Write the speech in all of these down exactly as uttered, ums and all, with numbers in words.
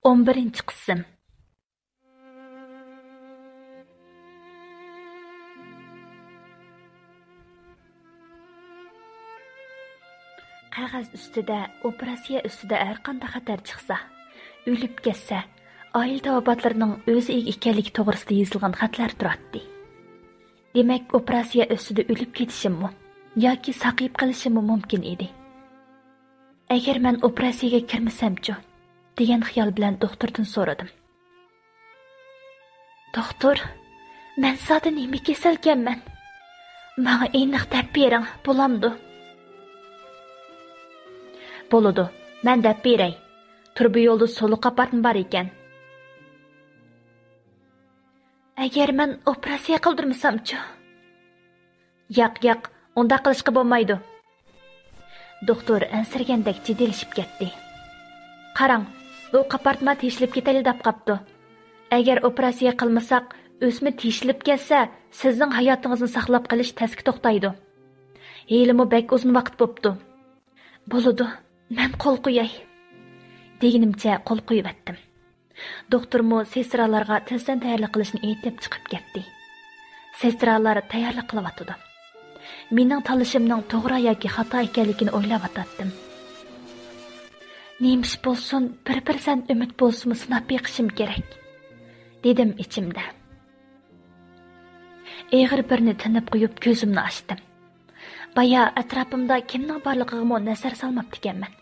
ئون بىرىنچى قىسىم. قەغەز ئۈستىدە ئوپېراتسىيە ئۈستىدە ھەرقانداق خەتەر چىقسا، ئۆلۈپ كەتسە، ئائىلە تاۋابىئاتلىرىنىڭ ئۆزى ئىگە ئىكەنلىكى توغرىسىدا يېزىلغان خەتلەر تۇراتتى. دېمەك، ئوپېراتسىيە ئۈستىدە ئۆلۈپ كېتىشىممۇ ياكى ساقىيىپ قېلىشىممۇ مۇمكىن ئىدى. ئەگەر مەن ئوپېراتسىيەگە كىرمىسەمچۇ؟ دېگەن خىيال بىلەن دوختۇردىن سورىدىم. دوختۇر، مەن زادى نېمە كېسەلكەنمەن؟ ماڭا ئېنىق دەپ بېرىڭ، بولامدۇ؟ بولىدۇ، مەن دەپ بېرەي. تۇرۇبا يولدا سۇلۇق قاپارتما بار ئىكەن. ئەگەر مەن ئوپېراتسىيە قىلدۇرمىسامچۇ؟ ياق، ياق، ئۇنداق قىلىشقا بولمايدۇ. دوختۇر ئەنسىرىگەندەك جىددىيلىشىپ كەتتى. قاراڭ، ئۇ قاپارتما تېشىلىپ كېتەيلى دەپ قاپتۇ. ئەگەر ئوپېراتسىيە قىلمىساق، ئۆسمە تېشىلىپ كەتسە، سىزنىڭ ھاياتىڭىزنى ساقلاپ قېلىش تەسكە توختايدۇ. ھېلىمۇ بەك ئۇزۇن ۋاقىت بوپتۇ. بولىدۇ، مەن قول قوياي. دېگىنىمچە قول قويۇۋەتتىم. دوختۇرمۇ سېسترالارغا تىزدىن تەييارلىق قىلىشنى ئېيتىپ چىقىپ كەتتى. سېسترالار تەييارلىق قىلىۋاتىدۇ. مېنىڭ تاللىشىمنىڭ توغرا ياكى خاتا ئىكەنلىكىنى ئويلاۋاتاتتىم. نېمە ئىش بولسۇن، بىر پىرسەنت ئۈمىد بولسىمۇ سىناپ بېقىشىم كېرەك، دېدىم ئىچىمدە. ئېغىر بىرنى تىنىپ قويۇپ كۆزۈمنى ئاچتىم. بايا ئەتراپىمدا كىمنىڭ بارلىقىغىمۇ نەزەر سالماپتىكەنمەن.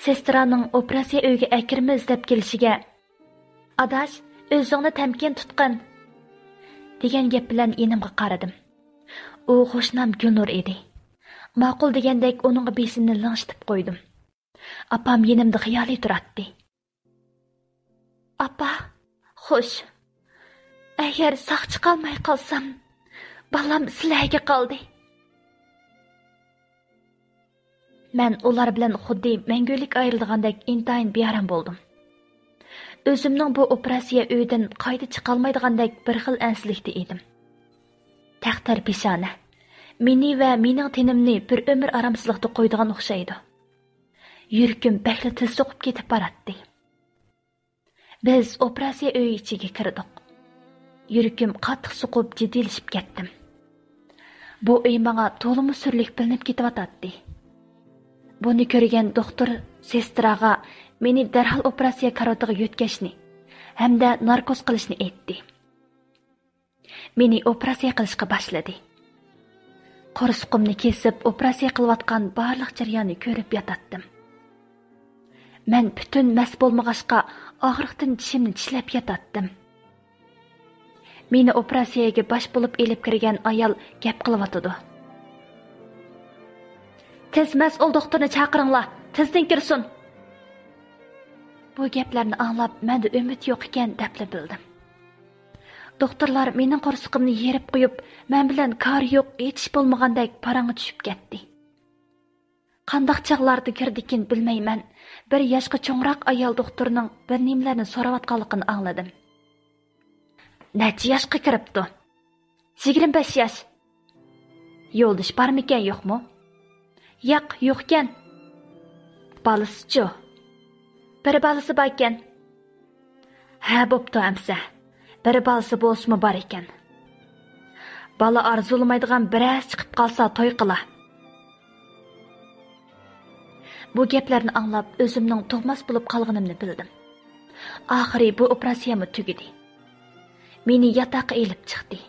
سېسترانىڭ ئوپېراتسىيە ئۆيىگە ئەكىرىمىز دەپ كېلىشىگە، «ئاداش، ئۆزۈڭنى تەمكىن تۇتقىن» دېگەن گەپ بىلەن يېنىمغا قارىدىم. ئۇ خۇشنام گۈلنۇر ئىدى. ماقۇل دېگەندەك ئۇنىڭغا بېشىمنى لىڭشىتىپ قويدۇم. ئاپام يېنىمدا خىيالىي تۇراتتى. «ئاپا، خوش. ئەگەر ساق چىقالماي قالسام، بالام سىلەرگە قالدى.» مەن ئۇلار بىلەن خۇددى مەڭگۈلۈك ئايرىلىدىغاندەك ئىنتايىن بىئارام بولدۇم. ئۆزۈمنىڭ بۇ ئوپېراتسىيە ئۆيىدىن قايتا چىقالمايدىغاندەك بىر خىل ئەنسىزلىكتە ئىدىم. تەقدىر پېشانە مېنى ۋە مېنىڭ تېنىمنى بىر ئۆمۈر ئارامسىزلىقتا قويىدىغان ئوخشايدۇ. يۈرىكىم بەكلا تېز سوقۇپ كېتىپ باراتتى. بىز ئوپېراتسىيە ئۆيى ئىچىگە كىردۇق. يۈرىكىم قاتتىق سوقۇپ جىددىيلىشىپ كەتتىم. بۇ ئۆي ماڭا تولىمۇ سۈرلۈك بىلىنىپ كېتىۋاتاتتى. بۇنى كۆرگەن دوختۇر سېستراغا مېنى دەرھال ئوپېراتسىيە كارىۋىتىغا يۆتكەشنى ھەمدە ناركوز قىلىشنى ئېيتتى. مېنى ئوپېراتسىيە قىلىشقا باشلىدى. قورسىقىمنى كېسىپ ئوپېراتسىيە قىلىۋاتقان بارلىق جەرياننى كۆرۈپ ياتاتتىم. مەن پۈتۈن مەست بولمىغاچقا، ئاغرىقتىن چىشىمنى چىشلەپ ياتاتتىم. مېنى ئوپېراتسىيەگە باش بولۇپ ئېلىپ كىرگەن ئايال گەپ قىلىۋاتىدۇ. «تېز مەسئۇل دوختۇرنى چاقىرىڭلار، تېزدىن كىرسۇن!» بۇ گەپلەرنى ئاڭلاپ، مەندە ئۈمىد يوق ئىكەن دەپلا بىلدىم. دوختۇرلار مېنىڭ قورسىقىمنى يېرىپ قويۇپ، مەن بىلەن كارى يوق، ھېچ ئىش بولمىغاندەك پاراڭغا چۈشۈپ كەتتى. قانداق چاغلاردا كىردىكىن بىلمەيمەن، بىر ياشقا چوڭراق ئايال دوختۇرنىڭ بىر نېمىلەرنى سوراۋاتقانلىقىنى ئاڭلىدىم. «نەچچە ياشقا كىرىپتۇ؟» «يىگىرمە بەش ياش.» «يولدىشى بارمىكەن، يوقمۇ؟» «ياق، يوقكەن.» «بالىسىچۇ؟» «بىر بالىسى باركەن.» «ھە، بوپتۇ ئەمسە. بىر بالىسى بولسىمۇ بار ئىكەن. بالا ئارزۇلىمايدىغان بىرەرسى چىقىپ قالسا توي قىلا.» بۇ گەپلەرنى ئاڭلاپ، ئۆزۈمنىڭ تۇغماس بولۇپ قالغىنىمنى بىلدىم. ئاخىرى بۇ ئوپېراتسىيەمۇ تۈگىدى. مېنى ياتاققا ئېلىپ چىقتى.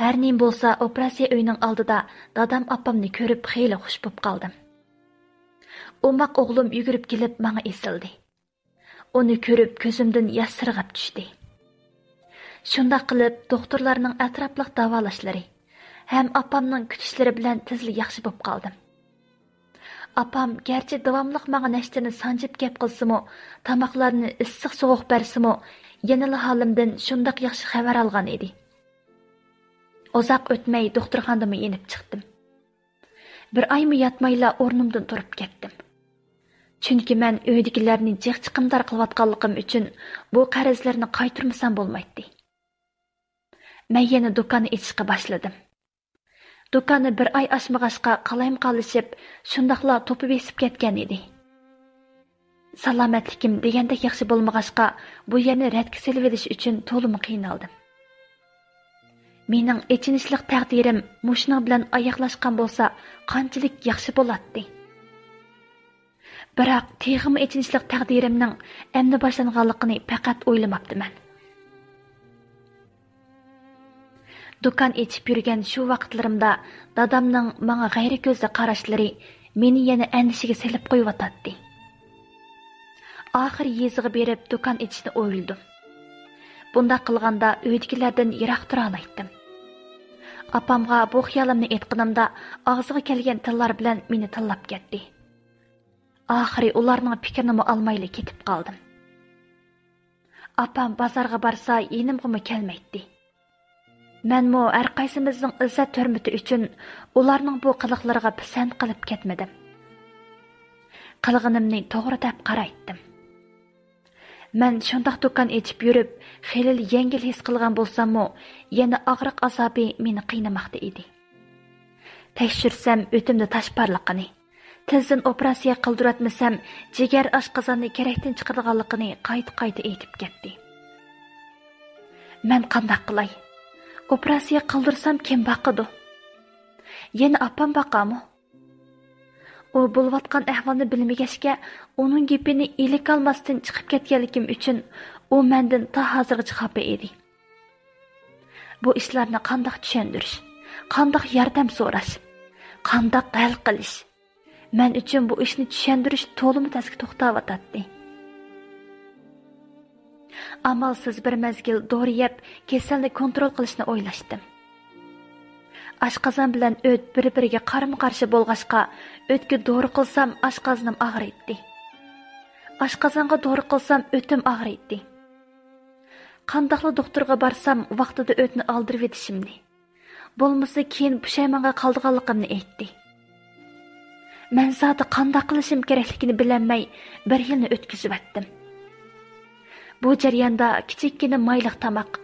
ھەر نېمە بولسا، ئوپېراتسىيە ئۆيىنىڭ ئالدىدا دادام ئاپامنى كۆرۈپ خېلى خۇش بولۇپ قالدىم. ئوماق ئوغلۇم يۈگۈرۈپ كېلىپ ماڭا ئېسىلدى. ئۇنى كۆرۈپ كۆزۈمدىن ياش سىرغىپ چۈشتى. شۇنداق قىلىپ، دوختۇرلارنىڭ ئەتراپلىق داۋالاشلىرى ھەم ئاپامنىڭ كۈتۈشلىرى بىلەن تېزلا ياخشى بولۇپ قالدىم. ئاپام گەرچە داۋاملىق ماڭا نەشتىنى سانجىپ گەپ قىلسىمۇ، تاماقلارنى ئىسسىق سوغۇق بەرسىمۇ، يەنىلا ھالىمدىن شۇنداق ياخشى خەۋەر ئالغان ئىدى. ئۇزاق ئۆتمەي دوختۇرخانىدىمۇ يېنىپ چىقتىم. بىر ئايمۇ ياتمايلا ئورنۇمدىن تۇرۇپ كەتتىم. چۈنكى مەن ئۆيدىكىلەرنى جىق چىقىمدار قىلىۋاتقانلىقىم ئۈچۈن بۇ قەرزلەرنى قايتۇرمىسام بولمايتتى. مەن يەنە دۇكاننى ئېچىشقا باشلىدىم. دۇكاننى بىر ئاي ئاچمىغاچقا قالايمىقانلىشىپ، شۇنداقلا توپا بېسىپ كەتكەن ئىدى. سالامەتلىكىم دېگەندەك ياخشى بولمىغاچقا، بۇ يەرنى رەتكە سېلىۋېلىش ئۈچۈن تولىمۇ قىينالدىم. مېنىڭ ئېچىنىشلىق تەقدىرىم مۇشۇنىڭ بىلەن ئاياغلاشقان بولسا، قانچىلىك ياخشى بولاتتى. بىراق، تېخىمۇ ئېچىنىشلىق تەقدىرىمنىڭ ئەمدى باشلانغانلىقىنى پەقەت ئويلىماپتىمەن. دۇكان ئېچىپ يۈرگەن شۇ ۋاقىتلىرىمدا دادامنىڭ ماڭا غەيرىي كۆزدە قاراشلىرى مېنى يەنە ئەندىشىگە سېلىپ قويۇۋاتاتتى. ئاخىر يېزىغا بېرىپ دۇكان ئېچىشنى ئويلىدىم. بۇنداق قىلغاندا ئۆيدىكىلەردىن يىراق تۇرالايتتىم. ئاپامغا بۇ خىيالىمنى ئېيتقىنىمدا، ئاغزىغا كەلگەن تىللار بىلەن مېنى تىللاپ كەتتى. ئاخىرى ئۇلارنىڭ پىكرىنىمۇ ئالمايلا كېتىپ قالدىم. ئاپام بازارغا بارسا، يېنىمغىمۇ كەلمەيتتى. مەنمۇ ھەرقايسىمىزنىڭ ئىززەت-ھۆرمىتى ئۈچۈن ئۇلارنىڭ بۇ قىلىقلىرىغا پىسەنت قىلىپ كەتمىدىم. قىلغىنىمنى توغرا دەپ قارايتتىم. مەن شۇنداق دۇكان ئېچىپ يۈرۈپ، خېلىلا يەڭگىل ھېس قىلغان بولساممۇ، يەنە ئاغرىق ئازابى مېنى قىينىماقتا ئىدى. تەكشۈرسەم، ئۆتۈمدە تاش بارلىقىنى، تېزدىن ئوپېراتسىيە قىلدۇرۇۋەتمىسەم، جىگەر ئاشقازاننى كېرەكتىن چىقىرىدىغانلىقىنى قايتا-قايتا ئېيتىپ كەتتى. مەن قانداق قىلاي؟ ئوپېراتسىيە قىلدۇرسام، كىم باقىدۇ؟ يەنە ئاپام باقامۇ؟ ئۇ بولۇۋاتقان ئەھۋالنى بىلمىگەچكە، ئۇنىڭ گېپىنى ئىلىكالماستىن چىقىپ كەتكەنلىكىم ئۈچۈن، ئۇ مەندىن تا ھازىرغىچە خاپا ئىدى. بۇ ئىشلارنى قانداق چۈشەندۈرۈش، قانداق ياردەم سوراش، قانداق ھەل قىلىش؟ مەن ئۈچۈن بۇ ئىشنى چۈشەندۈرۈش تولىمۇ تەسكە توختاۋاتاتتى. ئامالسىز بىر مەزگىل دورا يەپ، كېسەلنى كونترول قىلىشنى ئويلاشتىم. ئاشقازان بىلەن ئۆت بىر-بىرىگە قارىمۇ-قارشى بولغاچقا، ئۆتكە دورا قىلسام، ئاشقازىنىم ئاغرىيتتى. ئاشقازانغا دورا قىلسام، ئۆتۈم ئاغرىيتتى. قانداقلا دوختۇرغا بارسام، ۋاقتىدا ئۆتنى ئالدۇرۇۋېتىشىمنى، بولمىسا كېيىن پۇشايمانغا قالىدىغانلىقىمنى ئېيتتى. مەن زادى قانداق قىلىشىم كېرەكلىكىنى بىلەلمەي، بىر يىلنى ئۆتكۈزۈۋەتتىم. بۇ جەرياندا كىچىككىنە مايلىق تاماق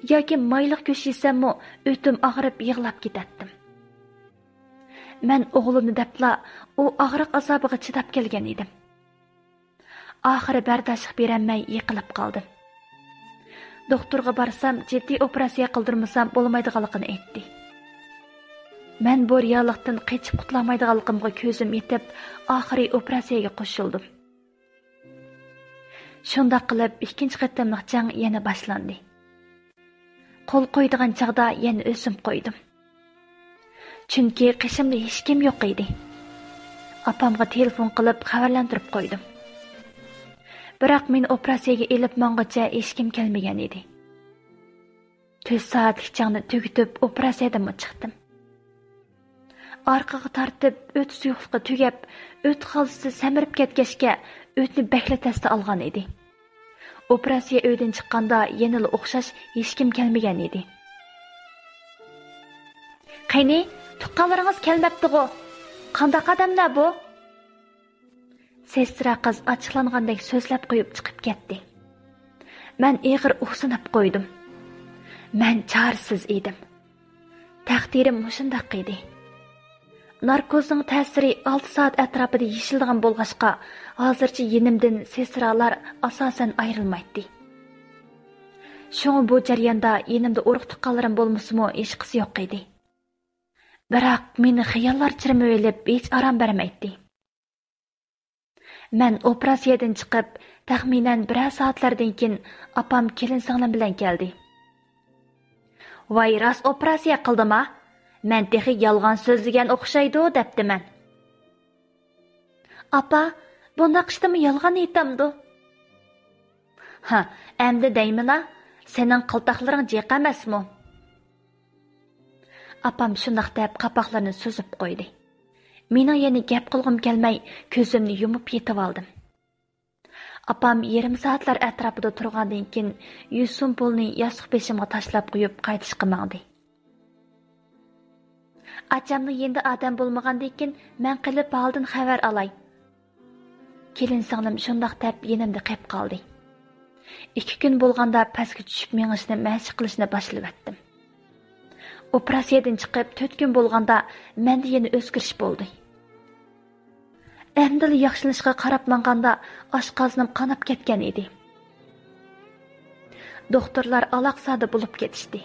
ياكى مايلىق گۆش يېسەممۇ، ئۆتۈم ئاغرىپ يىغلاپ كېتەتتىم. مەن ئوغلۇمنى دەپلا، ئۇ ئاغرىق ئازابىغا چىداپ كەلگەن ئىدىم. ئاخىرى بەرداشلىق بېرەلمەي يىقىلىپ قالدىم. دوختۇرغا بارسام، جىددىي ئوپېراتسىيە قىلدۇرمىسام بولمايدىغانلىقىنى ئېيتتى. مەن بۇ رېئاللىقتىن قېچىپ قۇتۇلالمايدىغانلىقىمغا كۆزۈم يېتىپ، ئاخىرى ئوپېراتسىيەگە قوشۇلدۇم. شۇنداق قىلىپ، ئىككىنچى قېتىملىق جەڭ يەنە باشلاندى. قول قويىدىغان چاغدا يەنە ئۆزۈم قويدۇم. چۈنكى قېشىمدا ھېچكىم يوق ئىدى. ئاپامغا تېلېفون قىلىپ خەۋەرلەندۈرۈپ قويدۇم. بىراق مېنى ئوپېراتسىيەگە ئېلىپ ماڭغۇچە ھېچكىم كەلمىگەن ئىدى. تۆت سائەتلىك جەڭنى تۈگىتىپ، ئوپېراتسىيەدىنمۇ چىقتىم. ئارقىغا تارتىپ، ئۆت سۇيۇقلۇقى تۈگەپ، ئۆت خالتىسى سەمرىپ كەتكەچكە، ئۆتنى بەكلا تەستە ئالغان ئىدى. ئوپېراتسىيە ئۆيدىن چىققاندا يەنىلا ئوخشاش ھېچكىم كەلمىگەن ئىدى. قېنى، تۇغقانلىرىڭىز كەلمەپتىغۇ؟ قانداق ئادەملەر بۇ؟ سېسترا قىز ئاچچىقلانغاندەك سۆزلەپ قويۇپ چىقىپ كەتتى. مەن ئېغىر ئۇھسىنىپ قويدۇم. مەن چارىسىز ئىدىم. تەقدىرىم مۇشۇنداق ئىدى. ناركوزنىڭ تەسىرى ئالتە سائەت ئەتراپىدا يېشىلىدىغان بولغاچقا، ھازىرچە يېنىمدىن سېسترالار ئاساسەن ئايرىلمايتتى. شۇڭا بۇ جەرياندا يېنىمدا ئۇرۇق-تۇغقانلىرىم بولمىسىمۇ ھېچقىسى يوق ئىدى. بىراق مېنى خىياللار چىرمىۋېلىپ ھېچ ئارام بەرمەيتتى. مەن ئوپېراتسىيەدىن چىقىپ، تەخمىنەن بىرەر سائەتلەردىن كېيىن ئاپام كېلىن سىڭلىم بىلەن كەلدى. ۋاي، راست ئوپېراتسىيە قىلدىما؟ مەن تېخى يالغان سۆزلىگەن ئوخشايدۇ دەپتىمەن. ئاپا، بۇنداق ئىشتىمۇ يالغان ئېيتامدۇ؟ ھە، ئەمدى دەيمىنا، سېنىڭ قىلتاقلىرىڭ جىق ئەمەسمۇ؟ ئاپام شۇنداق دەپ قاپاقلىرىنى سۈزۈپ قويدى. مېنىڭ يەنە گەپ قىلغۇم كەلمەي، كۆزۈمنى يۇمۇپ يېتىۋالدىم. ئاپام يېرىم سائەتلەر ئەتراپىدا تۇرغاندىن كېيىن، يۈز سوم پۇلنى ياستۇق بېشىمغا تاشلاپ قويۇپ قايتىشقا ماڭدى. ئاچامنىڭ يېنىدا ئادەم بولمىغاندىن كېيىن، مەن قېلىپ ھالدىن خەۋەر ئالاي. كېلىن سىڭلىم شۇنداق دەپ يېنىمدا قېپ قالدى. ئىككى كۈن بولغاندا پەسكە چۈشۈپ مېڭىشنى، مەشىق قىلىشنى باشلىۋەتتىم. ئوپېراتسىيەدىن چىقىپ تۆت كۈن بولغاندا مەندە يەنە ئۆزگىرىش بولدى. ئەمدىلا ياخشىلىنىشقا قاراپ ماڭغاندا ئاشقازىنىم قاناپ كەتكەن ئىدى. دوختۇرلار ئالاقزادە بولۇپ كېتىشتى.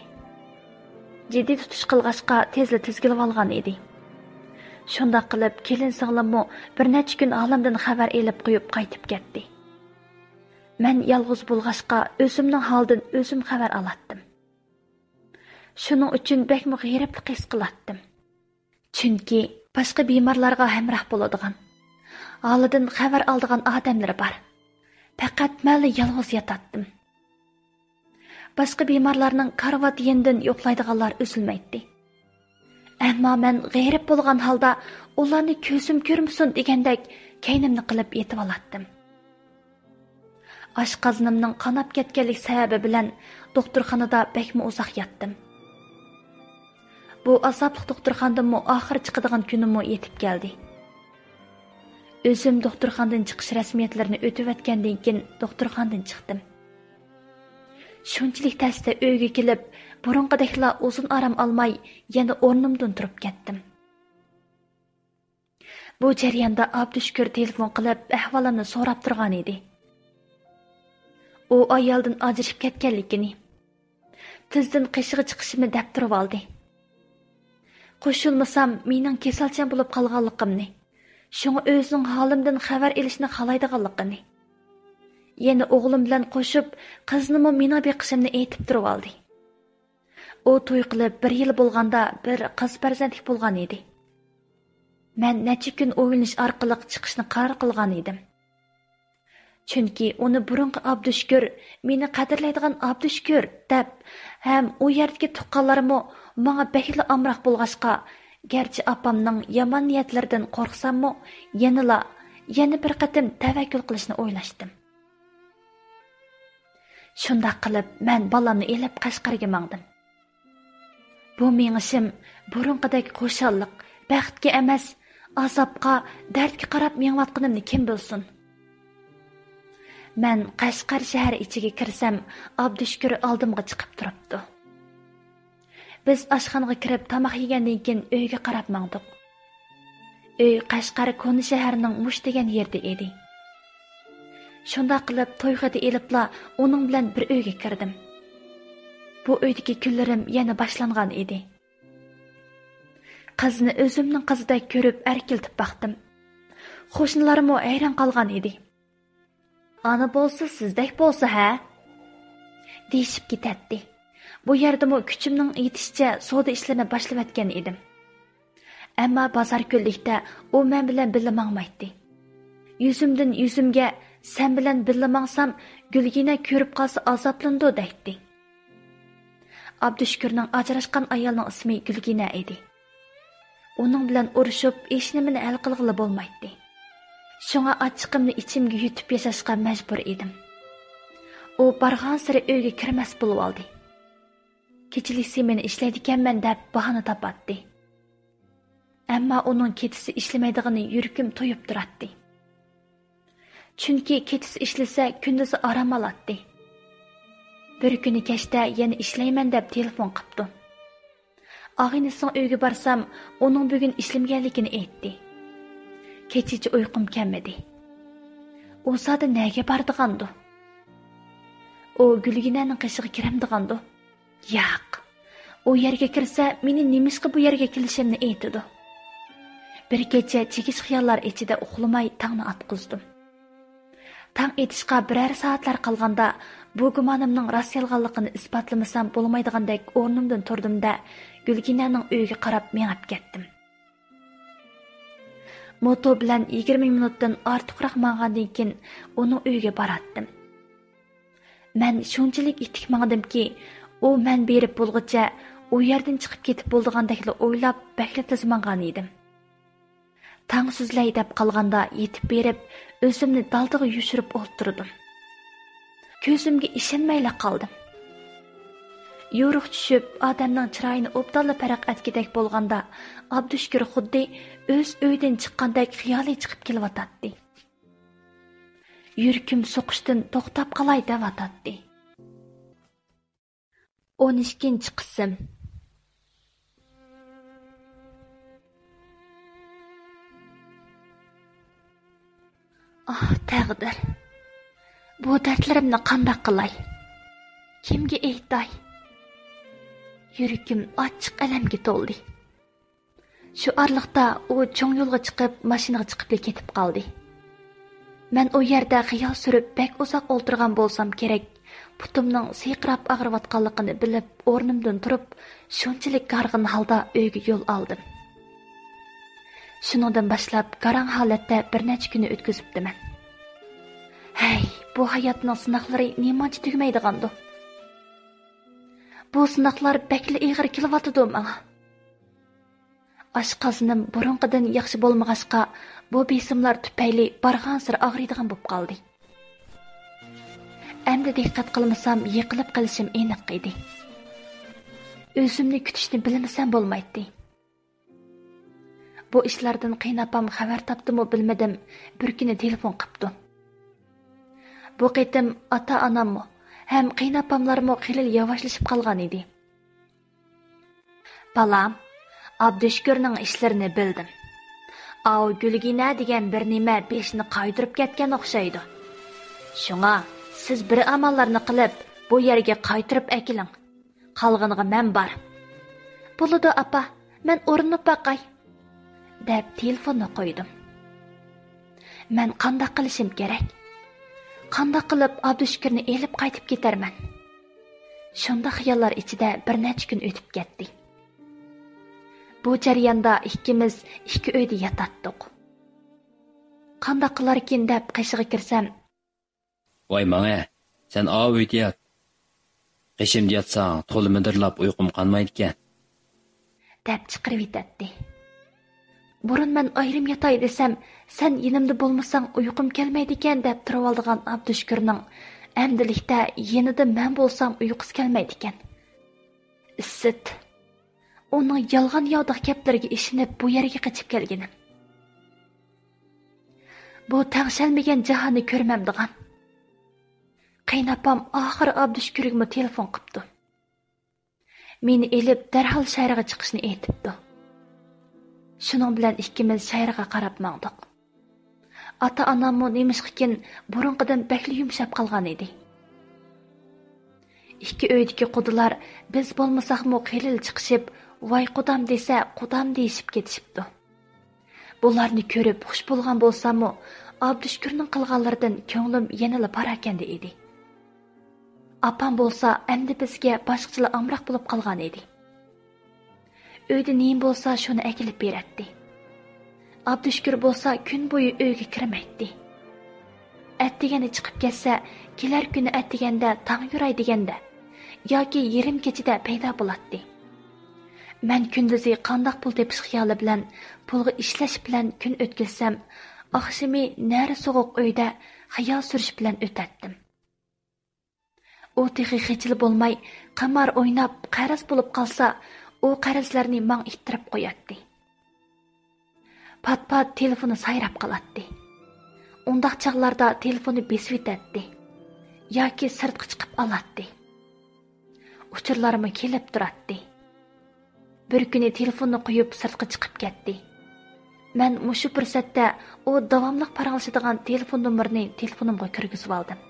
جىددىي تۇتۇش قىلغاچقا تېزلا تىزگىلىۋالغان ئىدى. شۇنداق قىلىپ كېلىن سىڭلىممۇ بىر نەچچە كۈن ھالىمدىن خەۋەر ئېلىپ قويۇپ قايتىپ كەتتى. مەن يالغۇز بولغاچقا ئۆزۈمنىڭ ھالىدىن ئۆزۈم خەۋەر ئالاتتىم. شۇنىڭ ئۈچۈن بەكمۇ غېرىبلىق ھېس قىلاتتىم. چۈنكى باشقا بىمارلارغا ھەمراھ بولىدىغان، ھالىدىن خەۋەر ئالىدىغان ئادەملىرى بار. پەقەت مەنلا يالغۇز ياتاتتىم. باشقا بىمارلارنىڭ كارىۋات يېنىدىن يوقلايدىغانلار ئۈزۈلمەيتتى. ئەمما مەن غېرىب بولغان ھالدا ئۇلارنى كۆزۈم كۆرمىسۇن دېگەندەك كەينىمنى قىلىپ يېتىۋالاتتىم. ئاشقازىنىمنىڭ قاناپ كەتكەنلىك سەۋەبى بىلەن دوختۇرخانىدا بەكمۇ ئۇزاق ياتتىم. بۇ ئازابلىق دوختۇرخانىدىنمۇ ئاخىرى چىقىدىغان كۈنۈممۇ يېتىپ كەلدى. ئۆزۈم دوختۇرخانىدىن چىقىش رەسمىيەتلىرىنى ئۆتۈۋەتكەندىن كېيىن دوختۇرخانىدىن چىقتىم. شۇنچىلىك تەستە ئۆيگە كېلىپ، بۇرۇنقىدەكلا ئۇزۇن ئارام ئالماي، يەنە ئورنۇمدىن تۇرۇپ كەتتىم. بۇ جەرياندا ئابدۇشۈكۈر تېلېفون قىلىپ ئەھۋالىمنى سوراپ تۇرغان ئىدى. ئۇ ئايالدىن ئاجرىشىپ كەتكەنلىكىنى، تېزدىن قېشىغا چىقىشىمنى دەپ تۇرۇۋالدى. قوشۇلمىسام مېنىڭ كېسەلچان بولۇپ قالغانلىقىمنى، شۇڭا ئۆزىنىڭ ھالىمدىن خەۋەر ئېلىشنى خالايدىغانلىقىنى، يەنە ئوغلۇم بىلەن قوشۇپ قىزنىمۇ مېنىڭ بېقىشىمنى ئېيتىپ تۇرۇۋالدى. ئۇ توي قىلىپ بىر يىل بولغاندا بىر قىز پەرزەنتلىك بولغان ئىدى. مەن نەچچە كۈن ئويلىنىش ئارقىلىق چىقىشنى قارار قىلغان ئىدىم. چۈنكى ئۇنى بۇرۇنقى ئابدۇشۈكۈر، مېنى قەدىرلەيدىغان ئابدۇشۈكۈر دەپ، ھەم ئۇ يەردىكى تۇغقانلارمۇ ماڭا بەكلا ئامراق بولغاچقا، گەرچە ئاپامنىڭ يامان نىيەتلىرىدىن قورقساممۇ، يەنىلا، يەنە بىر قېتىم تەۋەككۈل قىلىشنى ئويلاشتىم. شۇنداق قىلىپ مەن بالامنى ئېلىپ قەشقەرگە ماڭدىم. بۇ مېڭىشىم بۇرۇنقىدەك خۇشاللىق، بەختكە ئەمەس، ئازابقا، دەردكە قاراپ مېڭىۋاتقىنىمنى كىم بىلسۇن؟ مەن قەشقەر شەھەر ئىچىگە كىرسەم، ئابدۇشۈكۈر ئالدىمغا چىقىپ تۇرۇپتۇ. بىز ئاشخانىغا كىرىپ تاماق يېگەندىن كېيىن ئۆيگە قاراپ ماڭدۇق. ئۆي قەشقەر كونا شەھەرنىڭ مۇش دېگەن يېرىدە ئىدى. شۇنداق قىلىپ توي خېتى ئېلىپلا ئۇنىڭ بىلەن بىر ئۆيگە كىردىم. بۇ ئۆيدىكى كۈنلىرىم يەنە باشلانغان ئىدى. قىزنى ئۆزۈمنىڭ قىزىدەك كۆرۈپ ئەركىلىتىپ باقتىم. قوشنىلارمۇ ھەيران قالغان ئىدى. ئانا بولسا سىزدەك بولسا ھە؟ دېيىشىپ كېتەتتى. بۇ يەردىمۇ كۈچۈمنىڭ يېتىشىچە سودا ئىشلىرىنى باشلىۋەتكەن ئىدىم. ئەمما بازار كۈنلۈكتە ئۇ مەن بىلەن بىللە ماڭمايتتى. يۈزۈمدىن يۈزۈمگە، سەن بىلەن بىللە ماڭسام، گۈلگىنە كۆرۈپ قالسا ئازابلىنىدۇ دەيتتى. ئابدۇشۈكۈرنىڭ ئاجراشقان ئايالنىڭ ئىسمى گۈلگىنە ئىدى. ئۇنىڭ بىلەن ئۇرۇشۇپ ھېچنېمىنى ھەل قىلغىلى بولمايتتى. شۇڭا ئاچچىقىمنى ئىچىمگە يۇتۇپ ياشاشقا مەجبۇر ئىدىم. ئۇ بارغانسېرى ئۆيگە كىرمەس بولۇۋالدى. كېچىلىسى مېنى ئىشلەيدىكەنمەن دەپ باھانە تاپاتتى. ئەمما ئۇنىڭ كېچىسى ئىشلىمەيدىغىنى يۈرىكىم تويۇپ تۇراتتى. چۈنكى كېچىسى ئىشلىسە، كۈندۈزى ئارام ئالاتتى. بىر كۈنى كەچتە يەنە ئىشلەيمەن دەپ تېلېفون قىپتۇ. ئاغىنىسىنىڭ ئۆيىگە بارسام، ئۇنىڭ بۈگۈن ئىشلىمىگەنلىكىنى ئېيتتى. كېچىچە ئۇيقۇم كەلمىدى. ئۇ زادى نەگە بارىدىغاندۇ؟ ئۇ گۈلگىنەنىڭ قېشىغا كىرەمدىغاندۇ؟ ياق. ئۇ يەرگە كىرسە، مېنى نېمىشقا بۇ يەرگە كېلىشىمنى ئېيتىدۇ. بىر كېچە چىگىش خىياللار ئىچىدە ئۇخلىماي تاڭنى ئاتقۇزدۇم. تاڭ ئېتىشقا بىرەر سائەتلەر قالغاندا، بۇ گۇمانىمنىڭ راست يالغانلىقىنى ئىسپاتلىمىسام بولمايدىغاندەك ئورنۇمدىن تۇردۇم-دە، گۈلگىنەنىڭ ئۆيىگە قاراپ مېڭىپ كەتتىم. موتو بىلەن يىگىرمە مىنۇتتىن ئارتۇقراق ماڭغاندىن كېيىن ئۇنىڭ ئۆيىگە باراتتىم. مەن شۇنچىلىك ئىتتىك ماڭدىمكى، ئۇ مەن بېرىپ بولغۇچە ئۇ يەردىن چىقىپ كېتىپ بولىدىغاندەكلا ئويلاپ، بەكلا تېز ماڭغان ئىدىم. تاڭ سۈزۈلەي دەپ قالغاندا يېتىپ بېرىپ، ئۆزۈمنى دالدىغا يوشۇرۇپ ئولتۇردۇم. كۆزۈمگە ئىشەنمەيلا قالدىم. يورۇق چۈشۈپ، ئادەمنىڭ چىرايىنى ئوبدانلا پەرق ئەتكۈدەك بولغاندا، ئابدۇشۈكۈر خۇددى ئۆز ئۆيىدىن چىققاندەك خىيالىي چىقىپ كېلىۋاتاتتى. يۈرىكىم سوقۇشتىن توختاپ قالاي دەۋاتاتتى. ئون ئىككىنچى قىسىم. ئاھ، تەقدىر. بۇ دەردلىرىمنى قانداق قىلاي؟ كىمگە ئېيتاي؟ يۈرىكىم ئاچچىق ئەلەمگە تولدى. شۇ ئارىلىقتا ئۇ چوڭ يولغا چىقىپ، ماشىنىغا چىقىپلا كېتىپ قالدى. مەن ئۇ يەردە خىيال سۈرۈپ بەك ئۇزاق ئولتۇرغان بولسام كېرەك، پۇتۇمنىڭ سىرقىراپ ئاغرىۋاتقانلىقىنى بىلىپ، ئورنۇمدىن تۇرۇپ، شۇنچىلىك ھارغىن ھالدا ئۆيگە يول ئالدىم. شۇنىڭدىن باشلاپ گاراڭ ھالەتتە بىر نەچچە كۈننى ئۆتكۈزۈپتىمەن. ھەي، بۇ ھاياتنىڭ سىناقلىرى نېمانچە تۈگىمەيدىغاندۇ؟ بۇ سىناقلار بەكلا ئېغىر كېلىۋاتىدۇ ماڭا. ئاشقازىنىم بۇرۇنقىدىن ياخشى بولمىغاچقا، بۇ بېسىملار تۈپەيلى بارغانسېرى ئاغرىيدىغان بولۇپ قالدى. ئەمدى دىققەت قىلمىسام، يىقىلىپ قېلىشىم ئېنىق ئىدى. ئۆزۈمنى كۈتۈشنى بىلمىسەم بولمايتتى. بۇ ئىشلاردىن قېيىنئاپام خەۋەر تاپتىمۇ بىلمىدىم، بىر كۈنى تېلېفون قىپتۇ. بۇ قېتىم ئاتا-ئاناممۇ ھەم قېيىنئاپاملارمۇ خېلى ياۋاشلىشىپ قالغان ئىدى. بالام، ئابدۇشۈكۈرنىڭ ئىشلىرىنى بىلدىم. ئاۋۇ گۈلگىنە دېگەن بىر نېمە بېشىنى قايتۇرۇپ كەتكەن ئوخشايدۇ. شۇڭا سىز بىر ئاماللارنى قىلىپ، بۇ يەرگە قايتۇرۇپ ئەكېلىڭ. قالغىنىغا مەن بار. بولىدۇ، ئاپا، مەن ئورۇنلاپ باقاي، دەپ تېلېفوننى قويدۇم. مەن قانداق قىلىشىم كېرەك؟ قانداق قىلىپ ئابدۇشۈكۈرنى ئېلىپ قايتىپ كېتەرمەن؟ شۇنداق خىياللار ئىچىدە بىر نەچچە كۈن ئۆتۈپ كەتتى. بۇ جەرياندا ئىككىمىز ئىككى ئۆيدە ياتاتتۇق. قانداق قىلاركىن دەپ قېشىغا كىرسەم، ۋاي ماڭە، سەن ئاۋۇ ئۆيدە يات. قېشىمدا ياتساڭ، تولا مىدىرلاپ ئۇيقۇم قانمايدىكەن، دەپ چىقىرىۋېتەتتى. بۇرۇن مەن ئايرىم ياتاي دېسەم، سەن يېنىمدا بولمىساڭ ئۇيقۇم كەلمەيدىكەن، دەپ تۇرۇۋالىدىغان ئابدۇشۈكۈرنىڭ ئەمدىلىكتە يېنىدا مەن بولسام ئۇيقۇسى كەلمەيدىكەن. ئىسسىت. ئۇنىڭ يالغان ياۋىداق گەپلىرىگە ئىشىنىپ بۇ يەرگە قېچىپ كەلگىنىم. بۇ تەڭشەلمىگەن جاھاننى كۆرمەمدىغان. قېيىنئاپام ئاخىرى ئابدۇشۈكۈرگىمۇ تېلېفون قىپتۇ. مېنى ئېلىپ دەرھال شەھەرگە چىقىشنى ئېيتىپتۇ. شۇنىڭ بىلەن ئىككىمىز شەھەرگە قاراپ ماڭدۇق. ئاتا-ئاناممۇ نېمىشقىكىن بۇرۇنقىدىن بەكلا يۇمشاپ قالغان ئىدى. ئىككى ئۆيدىكى قۇدىلار بىز بولمىساقمۇ خېلىلا چىقىشىپ، ۋاي قۇدام دېسە قۇدام دېيىشىپ كېتىشىپتۇ. بۇلارنى كۆرۈپ خۇش بولغان بولساممۇ، ئابدۇشۈكۈرنىڭ قىلغانلىرىدىن كۆڭلۈم يەنىلا پاراكەندە ئىدى. ئاپام بولسا ئەمدى بىزگە باشقىچىلا ئامراق بولۇپ قالغان ئىدى. ئۆيدە نېمە بولسا شۇنى ئەكېلىپ بېرەتتى. ئابدۇشۈكۈر بولسا كۈن بويى ئۆيگە كىرمەيتتى. ئەتىگەندە چىقىپ كەتسە، كېلەر كۈنى ئەتىگەندە تاڭ يوراي دېگەندە ياكى يېرىم كېچىدە پەيدا بولاتتى. مەن كۈندۈزى قانداق پۇل تېپىش خىيالى بىلەن پۇلغا ئىشلەش بىلەن كۈن ئۆتكۈزسەم، ئاخشىمى نەرە سوغۇق ئۆيدە خىيال سۈرۈش بىلەن ئۆتەتتىم. ئۇ تېخى خىجىل بولماي، قىمار ئويناپ، قەرز بولۇپ قالسا، ئۇ قەرزلەرنى ماڭا ئىتتىرىپ قوياتتى. پات-پات تېلېفونى سايراپ قالاتتى. ئۇنداق چاغلاردا تېلېفوننى بېسىۋېتەتتى ياكى سىرتقا چىقىپ ئالاتتى. ئۇچۇرلارمۇ كېلىپ تۇراتتى. بىر كۈنى تېلېفوننى قويۇپ سىرتقا چىقىپ كەتتى. مەن مۇشۇ پۇرسەتتە ئۇ داۋاملىق پاراڭلىشىدىغان تېلېفون نومۇرىنى تېلېفونۇمغا كىرگۈزۈۋالدىم.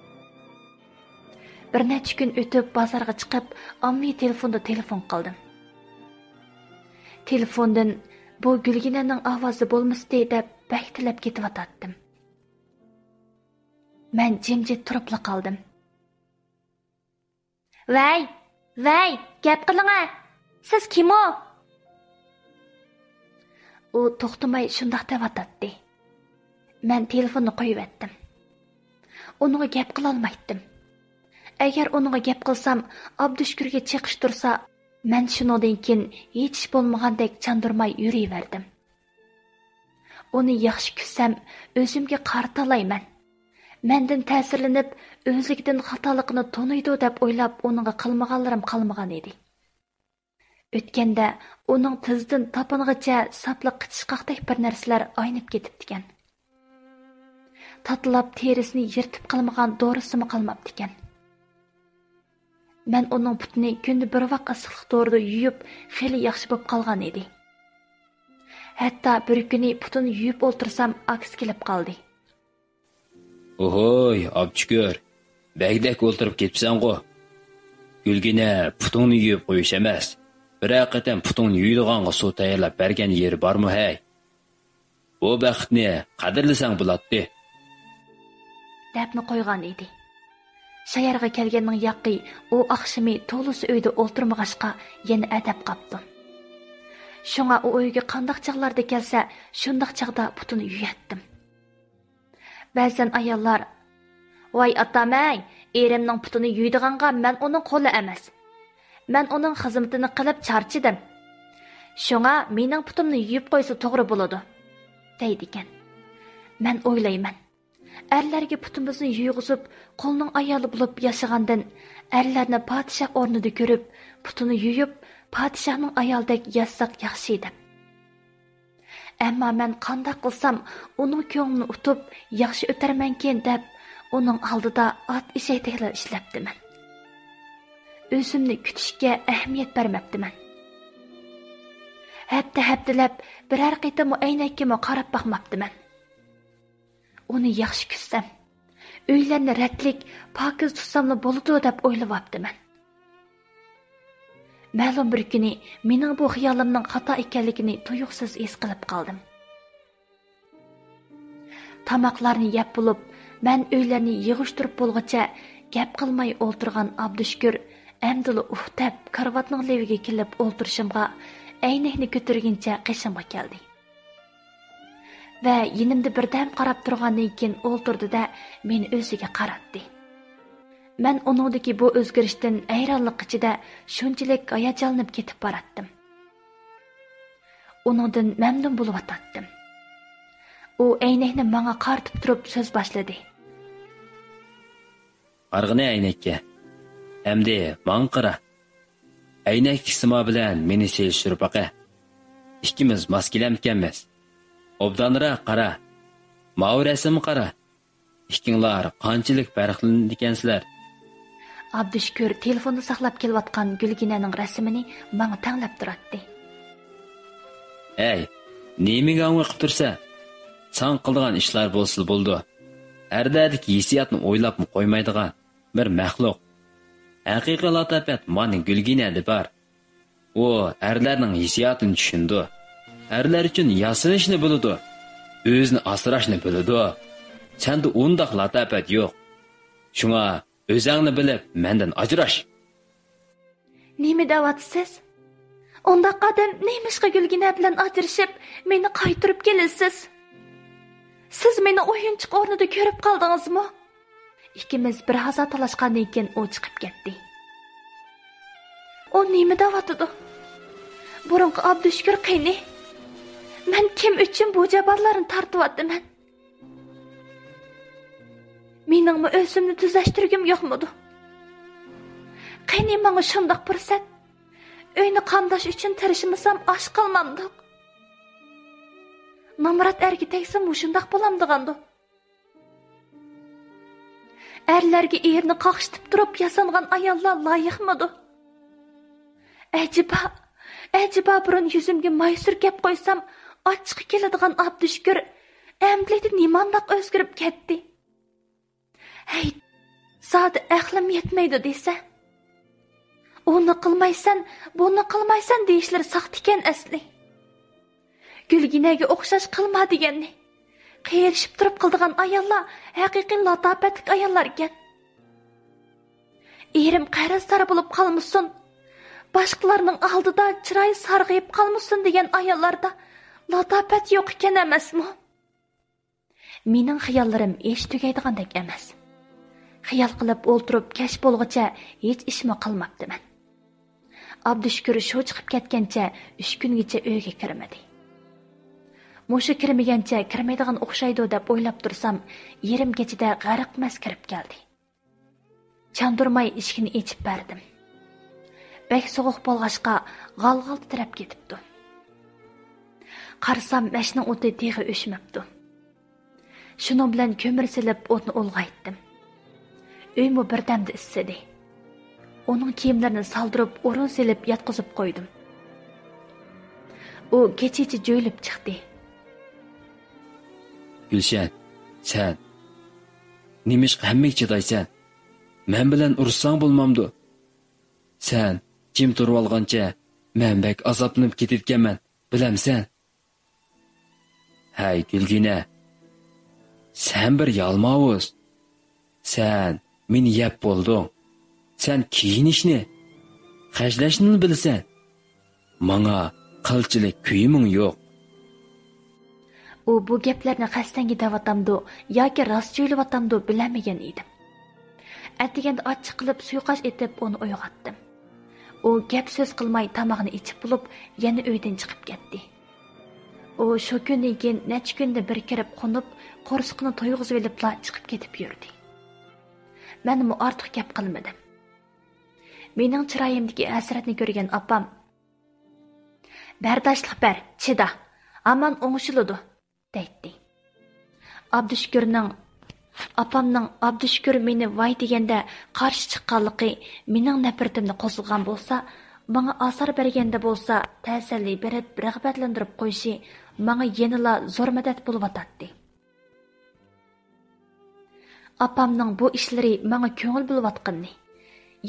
بىر نەچچە كۈن ئۆتۈپ بازارغا چىقىپ، ئاممىۋى تېلېفوندا تېلېفون قىلدىم. تېلېفوندىن «بۇ گۈلگىنەنىڭ ئاۋازى بولمىسىتى» دەپ بەك تىلەپ كېتىۋاتاتتىم. مەن جىمجىت تۇرۇپلا قالدىم. ۋەي، ۋەي، گەپ قىلىڭە! سىز كىمۇ؟ ئۇ توختىماي شۇنداق دەۋاتاتتى. مەن تېلېفوننى قويۇۋەتتىم. ئۇنىڭغا گەپ قىلالمايتتىم. ئەگەر ئۇنىڭغا گەپ قىلسام، ئابدۇشۈكۈرگە چېقىشتۇرسا، مەن شۇنىڭدىن كېيىن ھېچ ئىش بولمىغاندەك چاندۇرماي يۈرۈۋەردىم. ئۇنى ياخشى كۈتسەم، ئۆزۈمگە قارىتالايمەن. مەندىن تەسىرلىنىپ، ئۆزلۈكىدىن خاتالىقىنى تونۇيدۇ دەپ ئويلاپ، ئۇنىڭغا قىلمىغانلىرىم قالمىغان ئىدى. ئۆتكەندە ئۇنىڭ تىزىدىن تاپىنىغىچە ساپلا قىچىشقاقتەك بىر نەرسىلەر ئاينىپ كېتىپتىكەن. تاتىلاپ تېرىسىنى يىرتىپ قالمىغان دورىسىمۇ قالماپتىكەن. مەن ئۇنىڭ پۇتىنى كۈندە بىر ۋاق ئىسسىقلىق دورىدا يۇيۇپ، خېلى ياخشى بولۇپ قالغان ئىدى. ھەتتا بىر كۈنى پۇتىنى يۇيۇپ ئولتۇرسام، ئاكىسى كېلىپ قالدى. ۋوھوي، ئابدۇشۈكۈر، بەگدەك ئولتۇرۇپ كېتىپسەنغۇ. گۈلگىنە، پۇتۇڭنى يۇيۇپ قويۇش ئەمەس، بىرەر قېتىم پۇتۇڭنى يۇيىدىغانغا سۇ تەييارلاپ بەرگەن يېرى بارمۇ ھەي؟ بۇ بەختنى قەدىرلىسەڭ بولاتتى. دەپنى قويغان ئىدى. شايارغا كەلگەننىڭ ياقى ئۇ ئاخشىمى تولىسى ئۆيدە ئولتۇرمىغاچقا، يەنە ئەدەپ قاپتۇ. شۇڭا ئۇ ئۆيگە قانداق چاغلاردا كەلسە، شۇنداق چاغدا پۇتىنى يۇياتتىم. بەزەن ئاياللار، «ۋاي ئاتامەي، ئېرىمنىڭ پۇتىنى يۇيىدىغانغا مەن ئۇنىڭ قولى ئەمەس. مەن ئۇنىڭ خىزمىتىنى قىلىپ چارچىدىم. شۇڭا مېنىڭ پۇتۇمنى يۇيۇپ قويسا توغرا بولىدۇ» دەيدىكەن. مەن ئويلايمەن، ئەرلەرگە پۇتىمىزنى يۇيغۇزۇپ، قۇلنىڭ ئايالى بولۇپ ياشىغاندىن، ئەرلەرنى پادىشاھ ئورنىدا كۆرۈپ، پۇتىنى يۇيۇپ، پادىشاھنىڭ ئايالىدەك ياشىساق ياخشى دەپ. ئەمما مەن قانداق قىلسام ئۇنىڭ كۆڭلىنى ئۇتۇپ ياخشى ئۆتەرمەنكىن دەپ، ئۇنىڭ ئالدىدا ئات ئېشەكتەكلا ئىشلەپتىمەن. ئۆزۈمنى كۈتۈشكە ئەھمىيەت بەرمەپتىمەن. ھەپتە-ھەپتىلەپ بىرەر قېتىممۇ ئەينەككىمۇ قاراپ باقماپتىمەن. ئۇنى ياخشى كۈتسەم، ئۆيلەرنى رەتلىك، پاكىز تۇتساملا بولىدۇ دەپ ئويلىۋاپتىمەن. مەلۇم بىر كۈنى مېنىڭ بۇ خىيالىمنىڭ خاتا ئىكەنلىكىنى تۇيۇقسىز ھېس قىلىپ قالدىم. تاماقلارنى يەپ بولۇپ، مەن ئۆيلەرنى يىغىشتۇرۇپ بولغۇچە گەپ قىلماي ئولتۇرغان ئابدۇشۈكۈر ئەمدىلا ئۇھ دەپ كارىۋاتنىڭ لېۋىگە كېلىپ ئولتۇرۇشۇمغا، ئەينەكنى كۆتۈرگىنىچە قېشىمغا كەلدى. ۋە يېنىمدا بىردەم قاراپ تۇرغاندىن كېيىن ئولتۇردى-دە، مېنى ئۆزىگە قاراتتى. مەن ئۇنىڭدىكى بۇ ئۆزگىرىشتىن ھەيرانلىق ئىچىدە شۇنچىلىك ھاياجانلىنىپ كېتىپ باراتتىم. ئۇنىڭدىن مەمنۇن بولۇۋاتاتتىم. ئۇ ئەينەكنى ماڭا قارىتىپ تۇرۇپ سۆز باشلىدى. قارىغىنە ئەينەككە. ئەمدى ماڭا قارا. ئەينەكتىكى سىما بىلەن مېنى سېلىشتۇرۇپ باقە. ئىككىمىز ماس كېلەمدىكەنمىز؟ ئوبدانراق قارا. ماۋۇ رەسىمگە قارا. ئىككىڭلار قانچىلىك پەرقلىنىدىكەنسىلەر. ئابدۇشۈكۈر تېلېفوندا ساقلاپ كېلىۋاتقان گۈلگىنەنىڭ رەسىمىنى ماڭا تەڭلەپ تۇراتتى. ھەي، نېمىگە ئاڭۋېقىپ تۇرسەن؟ ساڭا قىلىدىغان ئىشلار بولسىلا بولىدۇ. ئەرلەردىكى ھېسسىياتنى ئويلاپمۇ قويمايدىغان بىر مەخلۇق. ھەقىقىي لاتاپەت مانا گۈلگىنەدە بار. ئۇ ئەرلەرنىڭ ھېسسىياتىنى چۈشىنىدۇ. ئەرلەر ئۈچۈن ياسىنىشنى بىلىدۇ. ئۆزىنى ئاسراشنى بىلىدۇ. سەندە ئۇنداق لاتاپەت يوق. شۇڭا ئۆزۈڭنى بىلىپ مەندىن ئاجراش. نېمە دەۋاتىسىز؟ ئۇنداق ئادەم نېمىشقا گۈلگىنە بىلەن ئاجرىشىپ، مېنى قايتۇرۇپ كېلىسىز؟ سىز مېنى ئويۇنچۇق ئورنىدا كۆرۈپ قالدىڭىزمۇ؟ ئىككىمىز بىر ھازا تالاشقاندىن كېيىن ئۇ چىقىپ كەتتى. ئۇ نېمە دەۋاتىدۇ؟ بۇرۇنقى ئابدۇشۈكۈر قېنى؟ مەن كىم ئۈچۈن بۇ جاپالارنى تارتىۋاتىمەن؟ مېنىڭمۇ ئۆزۈمنى تۈزەشتۈرگۈم يوقمىدۇ؟ قېنى ماڭا شۇنداق پۇرسەت؟ ئۆينى قامداش ئۈچۈن تىرىشمىسام ئاچ قالمامدۇق؟ نامرات ئەرگە تەگسە مۇشۇنداق بولامدىغاندۇ؟ ئەرلەرگە ئېرىنى قاقشىتىپ تۇرۇپ ياسانغان ئاياللار لايىقمىدۇ؟ ئەجەبا، ئەجەبا بۇرۇن يۈزۈمگە ماي سۈركەپ قويسام ئاچچىقى كېلىدىغان ئابدۇشۈكۈر ئەمدىلىكتە نېمانداق ئۆزگىرىپ كەتتى؟ ھەي، زادى ئەقلىم يەتمەيدۇ دېسە. ئۇنى قىلمايسەن، بۇنى قىلمايسەن دېيىشلىرى ساختىكەن ئەسلى. گۈلگىنەگە ئوخشاش قىلما دېگەننى. قېرىشىپ تۇرۇپ قىلىدىغان ئاياللار ھەقىقىي لاتاپەتلىك ئاياللاركەن. ئېرىم قەرزدار بولۇپ قالمىسۇن، باشقىلارنىڭ ئالدىدا چىرايى سارغىيىپ قالمىسۇن دېگەن ئاياللاردا لاتاپەت يوق ئىكەن ئەمەسمۇ؟ مېنىڭ خىياللىرىم ھېچ تۈگەيدىغاندەك ئەمەس. خىيال قىلىپ ئولتۇرۇپ كەچ بولغۇچە ھېچ ئىشمۇ قىلماپتىمەن. ئابدۇشۈكۈر شۇ چىقىپ كەتكەنچە ئۈچ كۈنگىچە ئۆيگە كىرمىدى. مۇشۇ كىرمىگەنچە كىرمەيدىغان ئوخشايدۇ دەپ ئويلاپ تۇرسام، يېرىم كېچىدە غەرق مەست كىرىپ كەلدى. چاندۇرماي ئىشىكنى ئېچىپ بەردىم. بەك سوغۇق بولغاچقا، غال-غال تىترەپ كېتىپتۇ. قارىسام، مەشنىڭ ئوتى تېخى ئۆچمەپتۇ. شۇنىڭ بىلەن كۆمۈر سېلىپ ئوتنى ئۇلغايتتىم. ئۆيمۇ بىردەمدە ئىسسىدى. ئۇنىڭ كىيىملىرىنى سالدۇرۇپ ئورۇن سېلىپ ياتقۇزۇپ قويدۇم. ئۇ كېچىچە جۆيلۈپ چىقتى. گۈلشەن، سەن. نېمىشقا ھەممىگە چىدايسەن؟ مەن بىلەن ئۇرۇشساڭ بولمامدۇ؟ سەن جىم تۇرۇۋالغانچە مەن بەك ئازابلىنىپ كېتىدىكەنمەن، بىلەمسەن؟ ھەي، گۈلگىنە، سەن بىر يالماۋۇز. سەن مېنى يەپ بولدۇڭ. سەن كىيىنىشنى، خەجلەشنىلا بىلىسەن. ماڭا قىلچىلىك كۆيۈمۈڭ يوق. ئۇ بۇ گەپلەرنى قەستەنگە دەۋاتامدۇ ياكى راستچە ئويلىۋاتامدۇ بىلەلمىگەن ئىدىم. ئەتىگەندە ئاچچىق قىلىپ سۇيۇقئاش ئېتىپ ئۇنى ئويغاتتىم. ئۇ گەپ سۆز قىلماي تاماقنى ئىچىپ بولۇپ يەنە ئۆيدىن چىقىپ كەتتى. ئۇ شۇ كۈندىن كېيىن نەچچە كۈندە بىر كىرىپ قونۇپ، قورسىقىنى تويغۇزۇۋېلىپلا چىقىپ كېتىپ يۈردى. مەنمۇ ئارتۇق گەپ قىلمىدىم. مېنىڭ چىرايىمدىكى ھەسرەتنى كۆرگەن ئاپام، «بەرداشلىق بەر، چىدا، ھامان ئوڭشىلىدۇ» دەيتتى. ئابدۇشۈكۈرنىڭ، ئاپامنىڭ ئابدۇشۈكۈر مېنى ۋاي دېگەندە قارشى چىققانلىقى مېنىڭ نەپرىتىمنى قوزغىغان بولسا، ماڭا ئازار بەرگەندە بولسا تەسەللى بېرىپ رىغبەتلەندۈرۈپ قويۇشى ماڭا يەنىلا زور مەدەت بولۇۋاتاتتى. ئاپامنىڭ بۇ ئىشلىرى ماڭا كۆڭۈل بۆلۈۋاتقىنىنى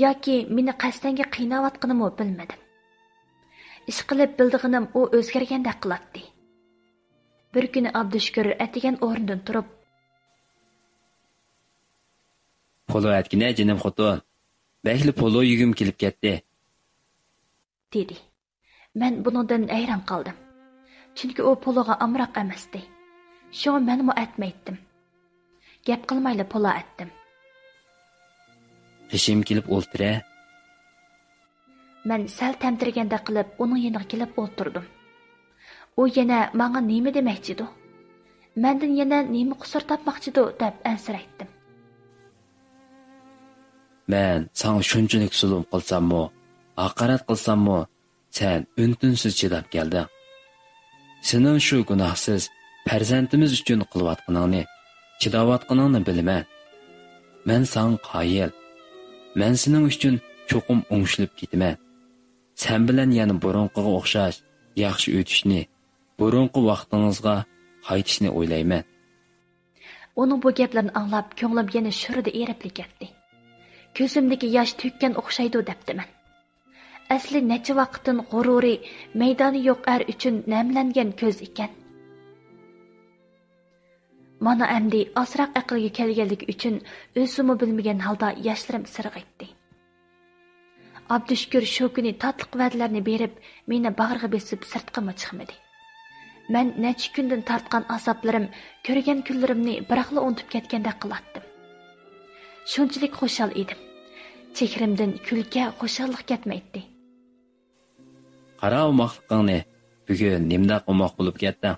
ياكى مېنى قەستەنگە قىيناۋاتقىنىمۇ بىلمىدىم. ئىشقىلىپ بىلىدىغىنىم ئۇ ئۆزگەرگەندەك قىلاتتى. بىر كۈنى ئابدۇشۈكۈر ئەتىگەن ئورنىدىن تۇرۇپ، «پولۇ ئەتكىنە جېنىم خوتۇن، بەكلا پولۇ يېگۈم كېلىپ كەتتى» دېدى. مەن بۇنىڭدىن ھەيران قالدىم. چۈنكى ئۇ پولۇغا ئامراق ئەمەستى. شۇڭا مەنمۇ ئەتمەيتتىم. گەپ قىلمايلا پولا ئەتتىم. «قېشىمغا كېلىپ ئولتۇرە» مەن سەل تەمتىرىگەندەك قىلىپ ئۇنىڭ يېنىغا كېلىپ ئولتۇردۇم. ئۇ يەنە ماڭا نېمە دېمەكچىدۇ؟ مەندىن يەنە نېمە قۇسۇر تاپماقچىدۇ دەپ ئەنسىرەيتتىم. «مەن ساڭا شۇنچىلىك زۇلۇم قىلساممۇ، ھاقارەت قىلساممۇ، سەن ئۈن-تىنسىز چىداپ كەلدىڭ. سېنىڭ شۇ گۇناھسىز پەرزەنتىمىز ئۈچۈن قىلىۋاتقىنىڭنى، چىداۋاتقىنىڭنى بىلىمەن. مەن ساڭا قايىل. مەن سېنىڭ ئۈچۈن چوقۇم ئوڭشىلىپ كېتىمەن. سەن بىلەن يەنە بۇرۇنقىغا ئوخشاش ياخشى ئۆتۈشنى، بۇرۇنقى ۋاقتىڭىزغا قايتىشنى ئويلايمەن.» ئۇنىڭ بۇ گەپلىرىنى ئاڭلاپ، كۆڭلۈم يەنە شۇررىدە ئېرىپلا كەتتى. كۆزۈمدىكى ياش تۆككەن ئوخشايدۇ دەپتىمەن. ئەسلى نەچچە ۋاقىتتىن غۇرۇرى، مەيدانى يوق ئەر ئۈچۈن نەملەنگەن كۆز ئىكەن. مانا ئەمدى ئازراق ئەقىلگە كەلگەنلىكى ئۈچۈن ئۆزىمۇ بىلمىگەن ھالدا ياشلىرىم سىرغىيتتى. ئابدۇشۈكۈر شۇ كۈنى تاتلىق ۋەدىلەرنى بېرىپ، مېنى باغرىغا بېسىپ سىرتقىمۇ چىقمىدى. مەن نەچچە كۈندىن تارتقان ئازابلىرىم، كۆرگەن كۈنلىرىمنى بىراقلا ئۇنتۇپ كەتكەندەك قىلاتتىم. شۇنچىلىك خۇشال ئىدىم. چېھرىمدىن كۈلكە، خۇشاللىق كەتمەيتتى. «قارا ئوماقلىقىڭنى، بۈگۈن نېمىنداق ئوماق بولۇپ كەتتىڭ؟»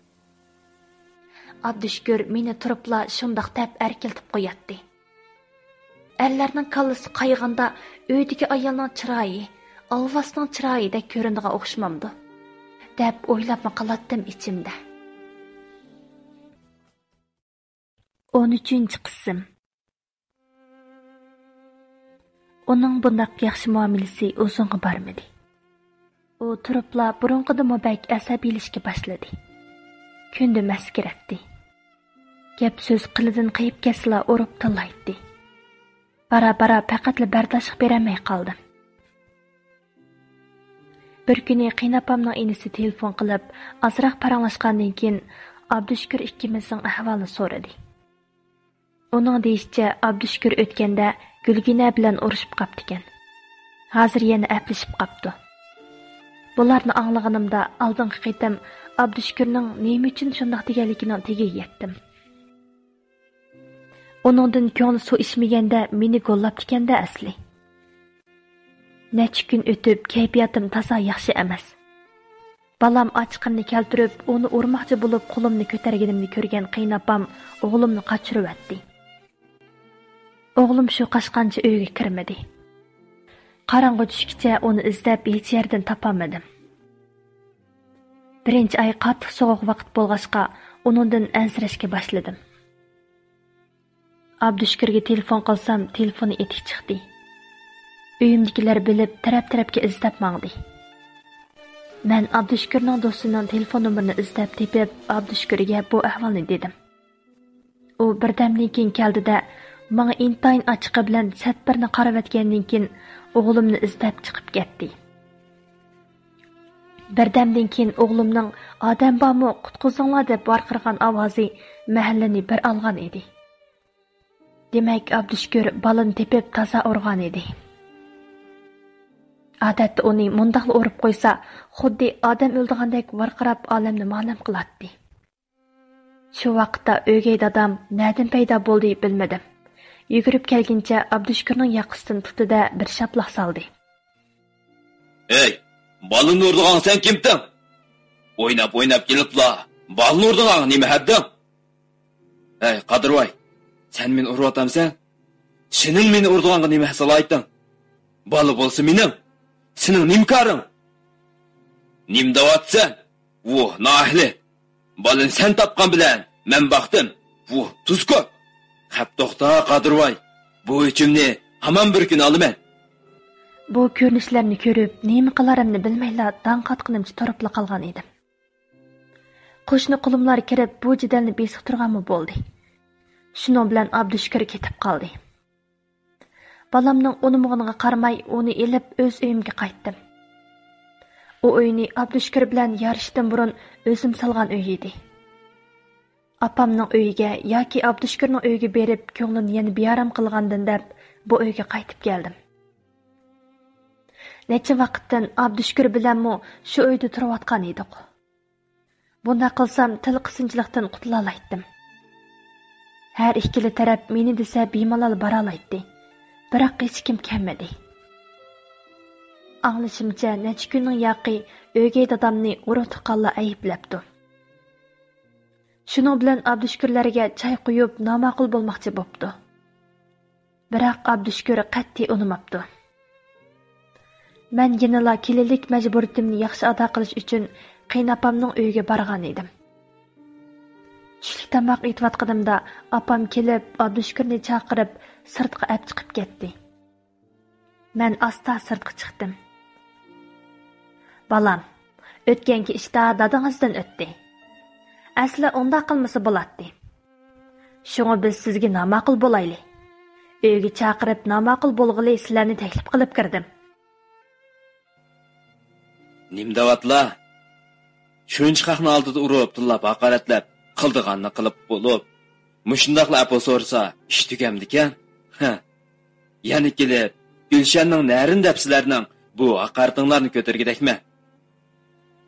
ئابدۇشۈكۈر مېنى تۇرۇپلا شۇنداق دەپ ئەركىلىتىپ قوياتتى. ئەرلەرنىڭ كاللىسى قايغاندا، ئۆيدىكى ئايالنىڭ چىرايى، ئالۋاستىنىڭ چىرايىدەك كۆرۈنىدىغان ئوخشىمامدۇ؟ دەپ ئويلاپمۇ قالاتتىم ئىچىمدە. ئون ئۈچىنچى قىسىم. ئۇنىڭ بۇنداق ياخشى مۇئامىلىسى ئۇزۇنغا بارمىدى. ئۇ تۇرۇپلا بۇرۇنقىدىنمۇ بەك ئەسەبىيلىشكە باشلىدى. كۈندە مەسكىرەتتى. گەپ سۆز قىلىدىن قېيىپ كەتسىلا ئۇرۇپ تىللايتتى. بارا-بارا پەقەتلا بەرداشلىق بېرەلمەي قالدىم. بىر كۈنى قېيىنئاپامنىڭ ئىنىسى تېلېفون قىلىپ، ئازراق پاراڭلاشقاندىن كېيىن، ئابدۇشۈكۈر ئىككىمىزنىڭ ئەھۋالىنى سورىدى. ئۇنىڭ دېيىشىچە، ئابدۇشۈكۈر ئۆتكەندە گۈلگىنە بىلەن ئۇرۇشۇپ قاپتىكەن. ھازىر يەنە ئەپلىشىپ قاپتۇ. بۇلارنى ئاڭلىغىنىمدا، ئالدىنقى قېتىم ئابدۇشۈكۈرنىڭ نېمە ئۈچۈن شۇنداق دېگەنلىكىنىڭ تېگىگە يەتتىم. ئۇنىڭدىن كۆڭلى سۇ ئىچمىگەندە مېنى گوللاپتىكەندە ئەسلى. نەچچە كۈن ئۆتۈپ، كەيپىياتىم تازا ياخشى ئەمەس. بالام ئاچقىنىنى كەلتۈرۈپ، ئۇنى ئۇرماقچى بولۇپ، قولۇمنى كۆتەرگىنىمنى كۆرگەن قېيىنئاپام ئوغلۇمنى قاچۇرۇۋەتتى. ئوغلۇم شۇ قاچقانچە ئۆيگە كىرمىدى. قاراڭغۇ چۈشكىچە ئۇنى ئىزدەپ، ھېچ يەردىن تاپالمىدىم. بىرىنچى ئاي قاتتىق سوغۇق ۋاقىت بولغاچقا، ئۇنىڭدىن ئەنسىرەشكە باشلىدىم. ئابدۇشۈكۈرگە تېلېفون قىلسام، تېلېفونى ئېتىك چىقتى. ئۆيۈمدىكىلەر بىلىپ، تەرەپ-تەرەپكە ئىزدەپ ماڭدى. مەن ئابدۇشۈكۈرنىڭ دوستىنىڭ تېلېفون نومۇرىنى ئىزدەپ تېپىپ، ئابدۇشۈكۈرگە بۇ ئەھۋالنى دېدىم. ئۇ بىردەمدىن كېيىن كەلدى-دە، ماڭا ئىنتايىن ئاچچىقى بىلەن سەت بىرنى قارىۋەتكەندىن كېيىن، ئوغلۇمنى ئىزدەپ چىقىپ كەتتى. بىردەمدىن كېيىن ئوغلۇمنىڭ «ئادەم بارمۇ، قۇتقۇزۇڭلار» دەپ ۋارقىرىغان ئاۋازى مەھەللىنى بىر ئالغان ئىدى. دېمەك، ئابدۇشۈكۈر بالىنى تېپىپ تازا ئۇرغان ئىدى. ئادەتتە ئۇنى مۇنداقلا ئۇرۇپ قويسا، خۇددى ئادەم ئۆلىدىغاندەك ۋارقىراپ ئالەمنى مالەم قىلاتتى. شۇ ۋاقىتتا ئۆگەي دادام نەدىن پەيدا بولدى بىلمىدىم. يۈگۈرۈپ كەلگىنىچە ئابدۇشۈكۈرنىڭ ياقىسىدىن تۇتتى-دە، بىر شاپىلاق سالدى. «ھەي، بالىنى ئۇرىدىغان سەن كىمتىڭ؟ ئويناپ-ئويناپ كېلىپلا بالىنى ئۇرىدىغانغا نېمە ھەددىڭ؟ ھەي، قادىرۋاي، سەن مېنى ئۇرۇۋاتامسەن؟ سېنىڭ مېنى ئۇرىدىغانغا نېمە سالاھىيىتىڭ؟ بالا بولسا مېنىڭ، سېنىڭ نېمە كارىڭ؟ نېمە دەۋاتىسەن؟ ۋۇھ، نائەھلى! بالىنى سەن تاپقان بىلەن مەن باقتىم. ۋۇھ، تۇزكور! خەپ توختا، قادىرۋاي، بۇ ئۆچۈمنى ھامان بىر كۈنى ئالىمەن.» بۇ كۆرۈنۈشلەرنى كۆرۈپ، نېمە قىلارىمنى بىلمەيلا داڭ قاتقىنىمچە تۇرۇپلا قالغان ئىدىم. قوشنا قۇلۇملار كىرىپ، بۇ جېدەلنى بېسىقتۇرغانمۇ بولدى. شۇنىڭ بىلەن ئابدۇشۈكۈر كېتىپ قالدى. بالامنىڭ ئۇنىمىغىنىغا قارىماي، ئۇنى ئېلىپ ئۆز ئۆيۈمگە قايتتىم. ئۇ ئۆينى ئابدۇشۈكۈر بىلەن يارىشىشتىن بۇرۇن ئۆزۈم سالغان ئۆي ئىدى. ئاپامنىڭ ئۆيىگە ياكى ئابدۇشۈكۈرنىڭ ئۆيىگە بېرىپ، كۆڭلىنى يەنە بىئارام قىلغاندىن دەپ، بۇ ئۆيگە قايتىپ كەلدىم. نەچچە ۋاقىتتىن ئابدۇشۈكۈر بىلەنمۇ شۇ ئۆيدە تۇرۇۋاتقان ئىدۇق. بۇنداق قىلسام، تىل قىسىنچىلىقتىن قۇتۇلالايتتىم. ھەر ئىككىلا تەرەپ مېنى دېسە بىمالال بارالايتتى. بىراق ھېچكىم كەلمىدى. ئاڭلىشىمچە، نەچچە كۈننىڭ ياقى ئۆگەي دادامنى ئۇرۇق-تۇغقانلار ئەيىبلەپتۇ. شۇنىڭ بىلەن ئابدۇشۈكۈرلەرگە چاي قۇيۇپ، ناماقۇل بولماقچى بوپتۇ. بىراق ئابدۇشۈكۈر قەتئىي ئۇنىماپتۇ. مەن يەنىلا كېلىنلىك مەجبۇرىيىتىمنى ياخشى ئادا قىلىش ئۈچۈن قېيىنئاپامنىڭ ئۆيىگە بارغان ئىدىم. چۈشلۈك تاماق ئېتىۋاتقىنىمدا ئاپام كېلىپ، ئابدۇشۈكۈرنى چاقىرىپ، سىرتقا ئەپ چىقىپ كەتتى. مەن ئاستا سىرتقا چىقتىم. بالام، ئۆتكەنكى ئىشتا دادىڭىزدىن ئۆتتى. ئەسلى ئۇنداق قىلمىسا بولاتتى. شۇڭا بىز سىزگە ناماقۇل بولايلى. ئۆيگە چاقىرىپ ناماقۇل بولغىلى سىلەرنى تەكلىپ قىلىپ كىردىم. نېمە دەۋاتلا؟ شۇنچە خەقنىڭ ئالدىدا ئۇرۇپ، تىللاپ، ھاقارەتلەپ، قىلىدىغاننى قىلىپ بولۇپ، مۇشۇنداقلا ئەپۇ سورىسا، ئىش تۈگەمدىكەن؟ ھە. يەنە كېلىپ، گۈلشەننىڭ نەرىنى دەپ سىلەرنىڭ بۇ ھاقارىتىڭلارنى كۆتۈرگۈدەكمەن.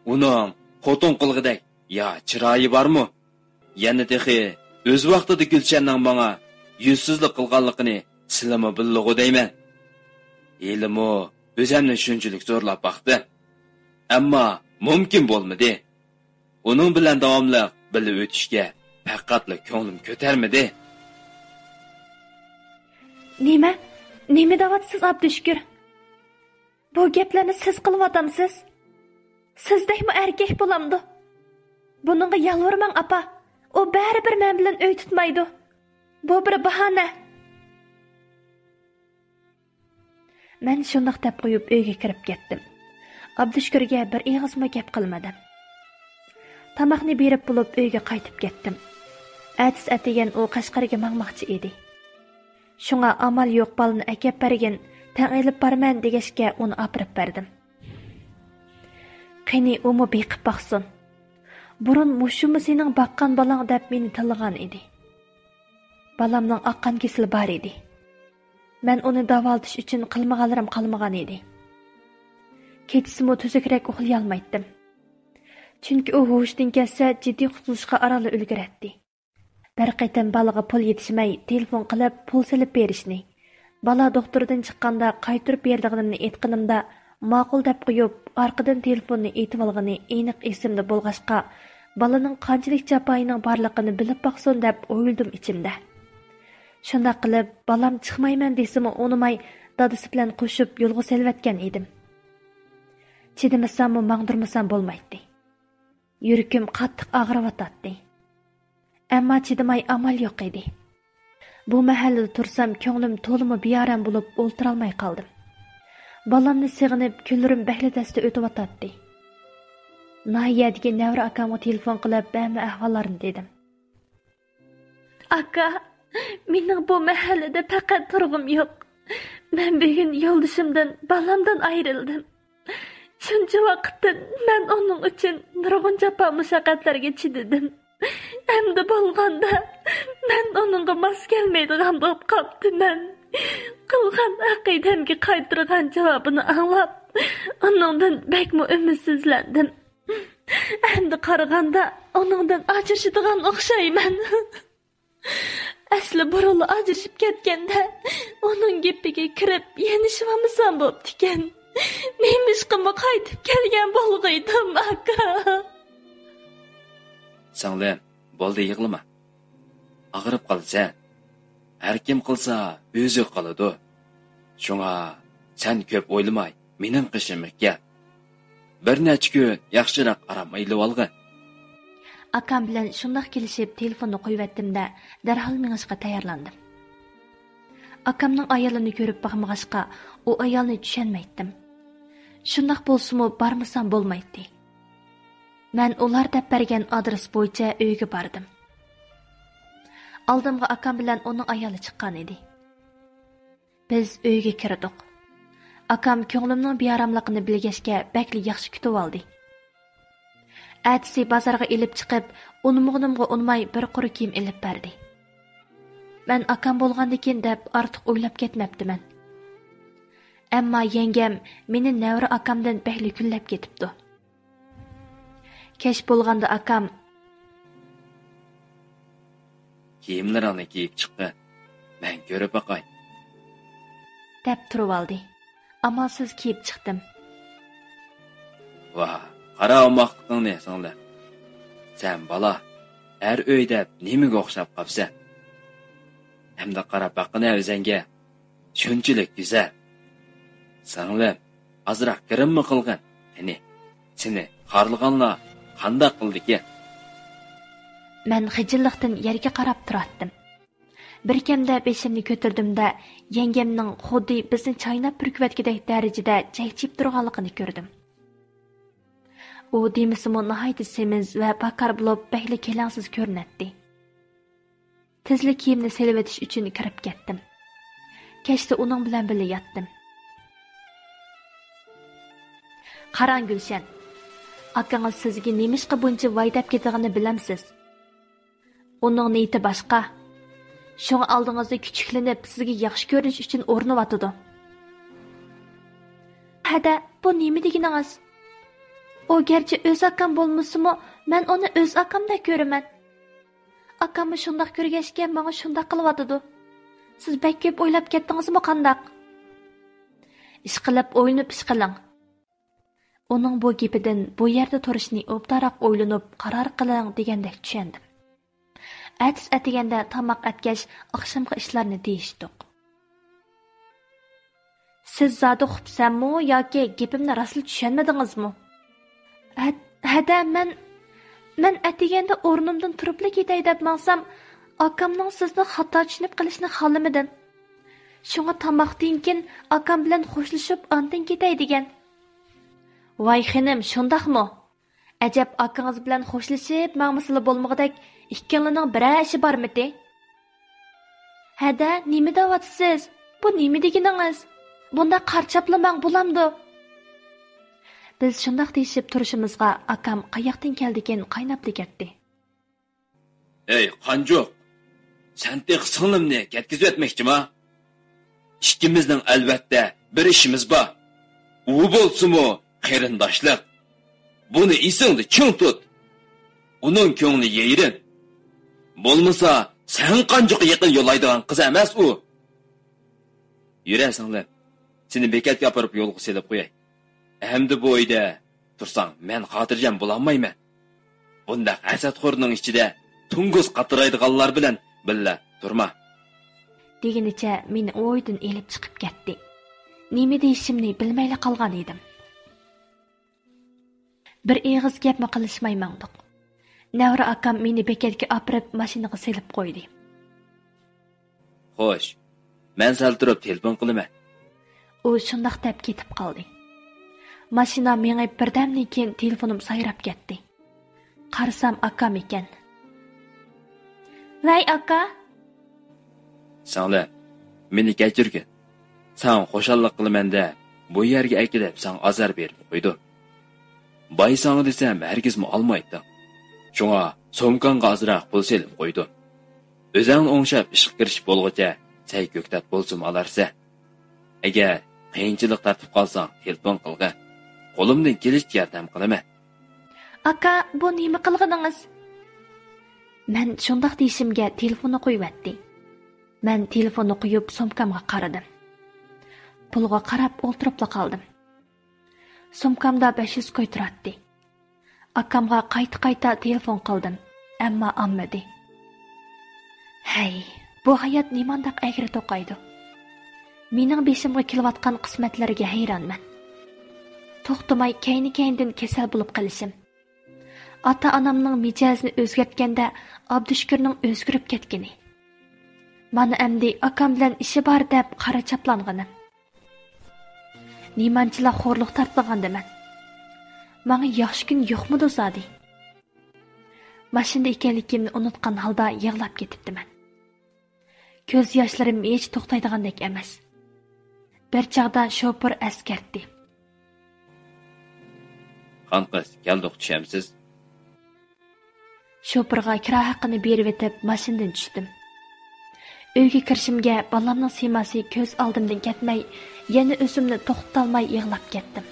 ئۇنىڭ خوتۇن قىلغۇدەك يا چىرايى بارمۇ؟ يەنە تېخى ئۆز ۋاقتىدا گۈلشەننىڭ ماڭا يۈزسىزلىك قىلغانلىقىنى سىلىمۇ بىلىدىغۇ دەيمەن. ھېلىمۇ ئۆزەمنى شۇنچىلىك زورلاپ باقتىم. ئەمما مۇمكىن بولمىدى. ئۇنىڭ بىلەن داۋاملىق بىللە ئۆتۈشكە پەقەتلا كۆڭلۈم كۆتەرمىدى. نېمە؟ نېمە دەۋاتىسىز، ئابدۇشۈكۈر؟ بۇ گەپلەرنى سىز قىلىۋاتامسىز؟ سىزدەكمۇ ئەركەك بولامدۇ؟ بۇنىڭغا يالۋۇرماڭ، ئاپا. ئۇ بەرىبىر مەن بىلەن ئۆي تۇتمايدۇ. بۇ بىر باھانە. مەن شۇنداق دەپ قويۇپ ئۆيگە كىرىپ كەتتىم. ئابدۇشۈكۈرگە بىر ئېغىزمۇ گەپ قىلمىدىم. تاماقنى بېرىپ بولۇپ ئۆيگە قايتىپ كەتتىم. ئەتىسى ئەتىگەن ئۇ قەشقەرگە ماڭماقچى ئىدى. شۇڭا ئامال يوق بالىنى ئەكەپ بەرگىن، تەڭ ئېلىپ بارىمەن دېگەچكە ئۇنى ئاپىرىپ بەردىم. قېنى ئۇمۇ بېقىپ باقسۇن. بۇرۇن مۇشۇمۇ سېنىڭ باققان بالاڭ دەپ مېنى تىللىغان ئىدى. بالامنىڭ ئاق قان كېسىلى بار ئىدى. مەن ئۇنى داۋالىتىش ئۈچۈن قىلمىغانلىرىم قالمىغان ئىدى. كېچىسىمۇ تۈزۈكرەك ئۇخلىيالمايتتىم. چۈنكى ئۇ ھوشىدىن كەتسە، جىددىي قۇتۇلۇشقا ئارانلا ئۈلگۈرەتتى. بىر قېتىم بالىغا پۇل يېتىشمەي، تېلېفون قىلىپ پۇل سېلىپ بېرىشنى، بالا دوختۇردىن چىققاندا قايتۇرۇپ بېرىدىغىنىمنى ئېيتقىنىمدا، ماقۇل دەپ قويۇپ، ئارقىدىن تېلېفوننى ئېتىۋالغىنى ئېنىق ئېسىمدە بولغاچقا، بالىنىڭ قانچىلىك جاپايىنىڭ بارلىقىنى بىلىپ باقسۇن دەپ ئويلىدىم ئىچىمدە. شۇنداق قىلىپ، بالام چىقمايمەن دېسىمۇ ئۇنىماي، دادىسى بىلەن قوشۇپ يولغا سېلىۋەتكەن ئىدىم. چىدىمىساممۇ، ماڭدۇرمىسام بولمايتتى. يۈرىكىم قاتتىق ئاغرىۋاتاتتى. ئەمما چىدىماي ئامال يوق ئىدى. بۇ مەھەلدە تۇرسام، كۆڭلۈم تولىمۇ بىئارام بولۇپ ئولتۇرالماي قالدىم. بالامنى سېغىنىپ كۈنلىرىم بەكلا تەستە ئۆتۈۋاتاتتى. ناھىيەدىكى نەۋرە ئاكامغا تېلېفون قىلىپ ھەممە ئەھۋاللارنى دېدىم. ئاكا، مېنىڭ بۇ مەھەللىدە پەقەت تۇرغۇم يوق. مەن بۈگۈن يولدىشىمدىن، بالامدىن ئايرىلدىم. شۇنچە ۋاقىتتىن مەن ئۇنىڭ ئۈچۈن نۇرغۇن جاپا مۇشەققەتلەرگە چىدىدىم. ئەمدى بولغاندا مەن ئۇنىڭغا ماس كەلمەيدىغان بولۇپ قاپتىمەن. قىلغان ئەقىدەمگە قايتۇرغان جاۋابىنى ئاڭلاپ، ئۇنىڭدىن بەكمۇ ئۈمىدسىزلەندىم. ئەمدى قارىغاندا ئۇنىڭدىن ئاجرىشىدىغان ئوخشايمەن. ئەسلى بۇرۇنلا ئاجرىشىپ كەتكەندە، ئۇنىڭ گېپىگە كىرىپ يېنىشىۋالمىسام بوپتىكەن. نېمىشقىمۇ قايتىپ كەلگەن بولغىيدىم، ئاكا؟ سىڭلىم، بولدى، يىغلىما. ئاغرىپ قالىسەن. ھەر كىم قىلسا، ئۆزى قىلىدۇ. شۇڭا سەن كۆپ ئويلىماي، مېنىڭ قېشىمغا كەل. بىر نەچچە كۈن ياخشىراق ئارام ئېلىۋالغىن. ئاكام بىلەن شۇنداق كېلىشىپ، تېلېفوننى قويۇۋەتتىم-دە، دەرھال مېڭىشقا تەييارلاندىم. ئاكامنىڭ ئايالىنى كۆرۈپ باقمىغاچقا، ئۇ ئايالنى چۈشەنمەيتتىم. شۇنداق بولسىمۇ، بارمىسام بولمايتتى. مەن ئۇلار دەپ بەرگەن ئادرېس بويىچە ئۆيىگە باردىم. ئالدىمغا ئاكام بىلەن ئۇنىڭ ئايالى چىققان ئىدى. بىز ئۆيگە كىردۇق. ئاكام كۆڭلۈمنىڭ بىئاراملىقىنى بىلگەچكە، بەكلا ياخشى كۈتۈۋالدى. ئەتىسى بازارغا ئېلىپ چىقىپ، ئۇنىمىغىنىمغا ئۇنىماي بىر قۇر كىيىم ئېلىپ بەردى. مەن ئاكام بولغاندىكىن دەپ ئارتۇق ئويلاپ كەتمەپتىمەن. ئەمما يەڭگەم مېنى نەۋرە ئاكامدىن بەكلا كۈنلەپ كېتىپتۇ. كەچ بولغاندا ئاكام، «كىيىملىرىڭنى كىيىپ چىققىن، مەن كۆرۈپ باقاي.» دەپ تۇرۇۋالدى. ئامالسىز كىيىپ چىقتىم. ۋاھ، قارا ئوماقلىقىڭنى، سىڭلىم. سەن بالا، ئەر ئۆي دەپ نېمىگە ئوخشاپ قاپسەن؟ ئەمدى قاراپ باققىنە ئۆزەڭگە. شۇنچىلىك گۈزەل. سىڭلىم، ئازراق گىرىممۇ قىلغىن. قېنى، سېنى خارلىغانلار قانداق قىلىدىكىن؟ مەن خىجىللىقتىن يەرگە قاراپ تۇراتتىم. بىركەمدە بېشىمنى كۆتۈردۈم-دە، يەڭگەمنىڭ خۇددى بىزنى چايناپ پۈركۈۋەتكۈدەك دەرىجىدە چەكچىيىپ تۇرغانلىقىنى كۆردۈم. ئۇ دېمىسىمۇ ناھايىتى سېمىز ۋە پاكار بولۇپ، بەكلا كېلەڭسىز كۆرۈنەتتى. تېزلا كىيىمنى سېلىۋېتىش ئۈچۈن كىرىپ كەتتىم. كەچتە ئۇنىڭ بىلەن بىللە ياتتىم. قاراڭ گۈلشەن، ئاكىڭىز سىزگە نېمىشقا بۇنچە ۋاي دەپ كېتىدىغىنى بىلەمسىز؟ ئۇنىڭ نىيىتى باشقا. شۇڭا ئالدىڭىزدا كۈچۈكلىنىپ، سىزگە ياخشى كۆرۈنۈش ئۈچۈن ئۇرۇنۇۋاتىدۇ. ھەدە، بۇ نېمە دېگىنىڭىز؟ ئۇ گەرچە ئۆز ئاكام بولمىسىمۇ، مەن ئۇنى ئۆز ئاكامدەك كۆرىمەن. ئاكاممۇ شۇنداق كۆرگەچكە، ماڭا شۇنداق قىلىۋاتىدۇ. سىز بەك كۆپ ئويلاپ كەتتىڭىزمۇ قانداق؟ ئىشقىلىپ ئويلىنىپ ئىش قىلىڭ. ئۇنىڭ بۇ گېپىدىن بۇ يەردە تۇرۇشنى ئوبدانراق ئويلىنىپ قارار قىلىڭ دېگەندەك چۈشەندىم. ئەتىسى ئەتىگەندە تاماق ئەتكەچ، ئاخشامقى ئىشلارنى دېيىشتۇق. سىز زادى خۇپسەنمۇ ياكى گېپىمنى راستلا چۈشەنمىدىڭىزمۇ؟ ھە-، ھەدە، مەن، مەن ئەتىگەندە ئورنۇمدىن تۇرۇپلا كېتەي دەپ ماڭسام، ئاكامنىڭ سىزنى خاتا چۈشىنىپ قېلىشىنى خالىمىدىم. شۇڭا تاماقتىن كېيىن ئاكام بىلەن خوشلىشىپ، ئاندىن كېتەي دېگەن. ۋاي خېنىم، شۇنداقمۇ؟ ئەجەب، ئاكىڭىز بىلەن خوشلىشىپ ماڭمىسىلا بولمىغۇدەك، ئىككىڭلارنىڭ بىرەر ئىشى بارمىتى؟ ھەدە، نېمە دەۋاتىسىز؟ بۇ نېمە دېگىنىڭىز؟ بۇنداق قارچاپلا ماڭ بولامدۇ؟ بىز شۇنداق دېيىشىپ تۇرۇشىمىزغا ئاكام قاياقتىن كەلدىكىن قايناپلا كەتتى. ئەي، قانجۇق! سەن تېخى سىڭلىمنى كەتكۈزۈۋەتمەكچىما؟ ئىككىمىزنىڭ ئەلۋەتتە بىر ئىشىمىز بار. ئۇ بولسىمۇ قېرىنداشلىق. بۇنى ئېسىڭدە چىڭ تۇت. ئۇنىڭ كۆڭلى يېرىم. بولمىسا، سەن قانجۇققا يېقىن يولايدىغان قىز ئەمەس ئۇ. يۈرە سىڭلىم، سېنى بېكەتكە ئاپىرىپ يولغا سېلىپ قوياي. ئەمدى بۇ ئۆيدە تۇرساڭ، مەن خاتىرجەم بولالمايمەن. بۇنداق ھەسەتخورنىڭ ئىچىدە توڭگۇز قاترايدىغانلار بىلەن بىللە تۇرما. دېگىنىچە مېنى ئۇ ئۆيدىن ئېلىپ چىقىپ كەتتى. نېمە دېيىشىمنى بىلمەيلا قالغان ئىدىم. بىر ئېغىز گەپمۇ قىلىشماي ماڭدۇق. نەۋرە ئاكام مېنى بېكەتكە ئاپىرىپ ماشىنىغا سېلىپ قويدى. خوش، مەن سەل تۇرۇپ تېلېفون قىلىمەن. ئۇ شۇنداق دەپ كېتىپ قالدى. ماشىنا مېڭىپ بىردەمدىن كېيىن تېلېفونۇم سايراپ كەتتى. قارىسام ئاكام ئىكەن. ۋەي ئاكا! سىڭلىم، مېنى كەچۈرگىن. ساڭا خۇشاللىق قىلىمەن دەپ، بۇ يەرگە ئەكېلىپ ساڭا ئازار بېرىپ قويدۇم. باي ساڭا دېسەم، ھەرگىزمۇ ئالمايتتىڭ. شۇڭا سومكاڭغا ئازراق پۇل سېلىپ قويدۇم. ئۆزۈڭنى ئوڭشاپ ئىشقا كىرىشىپ بولغۇچە سەي كۆكتات بولسىمۇ ئالارسەن. ئەگەر قىيىنچىلىق تارتىپ قالساڭ، تېلېفون قىلغىن. قولۇمدىن كېلىشىچە ياردەم قىلىمەن. ئاكا، بۇ نېمە قىلغىنىڭىز؟ مەن شۇنداق دېيىشىمگە تېلېفوننى قويۇۋەتتى. مەن تېلېفوننى قويۇپ، سومكامغا قارىدىم. پۇلغا قاراپ ئولتۇرۇپلا قالدىم. سومكامدا بەش يۈز كوي تۇراتتى. ئاكامغا قايتا-قايتا تېلېفون قىلدىم، ئەمما ئالمىدى. ھەي، بۇ ھايات نېمانداق ئەگرى توقايدۇ؟ مېنىڭ بېشىمغا كېلىۋاتقان قىسمەتلەرگە ھەيرانمەن. توختىماي كەينى-كەينىدىن كېسەل بولۇپ قېلىشىم. ئاتا-ئانامنىڭ مىجەزىنى ئۆزگەرتكەندە ئابدۇشۈكۈرنىڭ ئۆزگىرىپ كەتكىنى. مانا ئەمدى ئاكام بىلەن ئىشى بار دەپ قارا چاپلانغىنىم. نېمانچىلا خورلۇق تارتىدىغاندىمەن. ماڭا ياخشى كۈن يوقمىدۇ زادى؟ ماشىنىدا ئىكەنلىكىمنى ئۇنتقان ھالدا يىغلاپ كېتىپتىمەن. كۆز ياشلىرىم ھېچ توختايدىغاندەك ئەمەس. بىر چاغدا شوپۇر ئەسكەرتتى. خان قىز، كەلدۇق، چۈشەمسىز؟ شوپۇرغا كىرا ھەققىنى بېرىۋېتىپ، ماشىنىدىن چۈشتۈم. ئۆيگە كىرىشىمگە بالامنىڭ سىيماسى كۆز ئالدىمدىن كەتمەي، يەنە ئۆزۈمنى توختىتالماي يىغلاپ كەتتىم.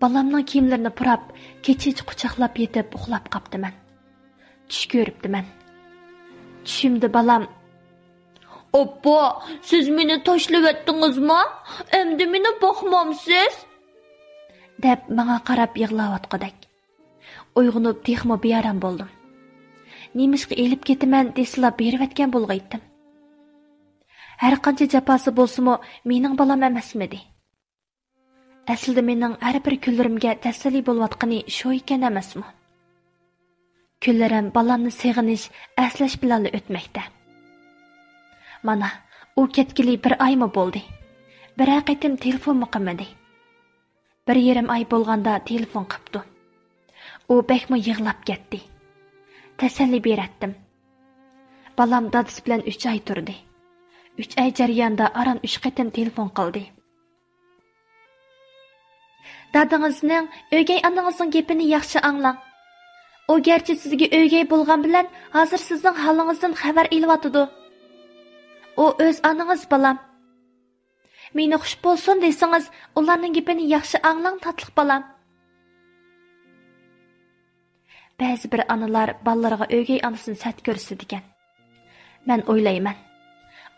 بالامنىڭ كىيىملىرىنى پۇراپ، كېچىچە قۇچاقلاپ يېتىپ ئۇخلاپ قاپتىمەن. چۈش كۆرۈپتىمەن. چۈشۈمدە بالام، «ئاپا، سىز مېنى تاشلىۋەتتىڭىزما؟ ئەمدى مېنى باقمامسىز؟» دەپ ماڭا قاراپ يىغلاۋاتقۇدەك. ئويغىنىپ تېخىمۇ بىئارام بولدۇم. نېمىشقا ئېلىپ كېتىمەن دېسىلا بېرىۋەتكەن بولغىيتتىم. ھەرقانچە جاپاسى بولسىمۇ مېنىڭ بالام ئەمەسمىدى؟ ئەسلىدە مېنىڭ ھەر بىر كۈنلىرىمگە تەسەللى بولۇۋاتقىنى شۇ ئىكەن ئەمەسمۇ؟ كۈنلىرىم بالامنى سېغىنىش، ئەسلەش بىلەنلا ئۆتمەكتە. مانا، ئۇ كەتكىلى بىر ئايمۇ بولدى. بىرەر قېتىم تېلېفونمۇ قىلمىدى. بىر يېرىم ئاي بولغاندا تېلېفون قىپتۇ. ئۇ بەكمۇ يىغلاپ كەتتى. تەسەللى بېرەتتىم. بالام دادىسى بىلەن ئۈچ ئاي تۇردى. ئۈچ ئاي جەريانىدا ئاران ئۈچ قېتىم تېلېفون قىلدى. دادىڭىزنىڭ، ئۆگەي ئانىڭىزنىڭ گېپىنى ياخشى ئاڭلاڭ. ئۇ گەرچە سىزگە ئۆگەي بولغان بىلەن، ھازىر سىزنىڭ ھالىڭىزدىن خەۋەر ئېلىۋاتىدۇ. ئۇ ئۆز ئانىڭىز، بالام. مېنى خۇش بولسۇن دېسىڭىز، ئۇلارنىڭ گېپىنى ياخشى ئاڭلاڭ، تاتلىق بالام. بەزى بىر ئانىلار بالىلىرىغا ئۆگەي ئانىسىنى سەت كۆرسىتىدىكەن. مەن ئويلايمەن،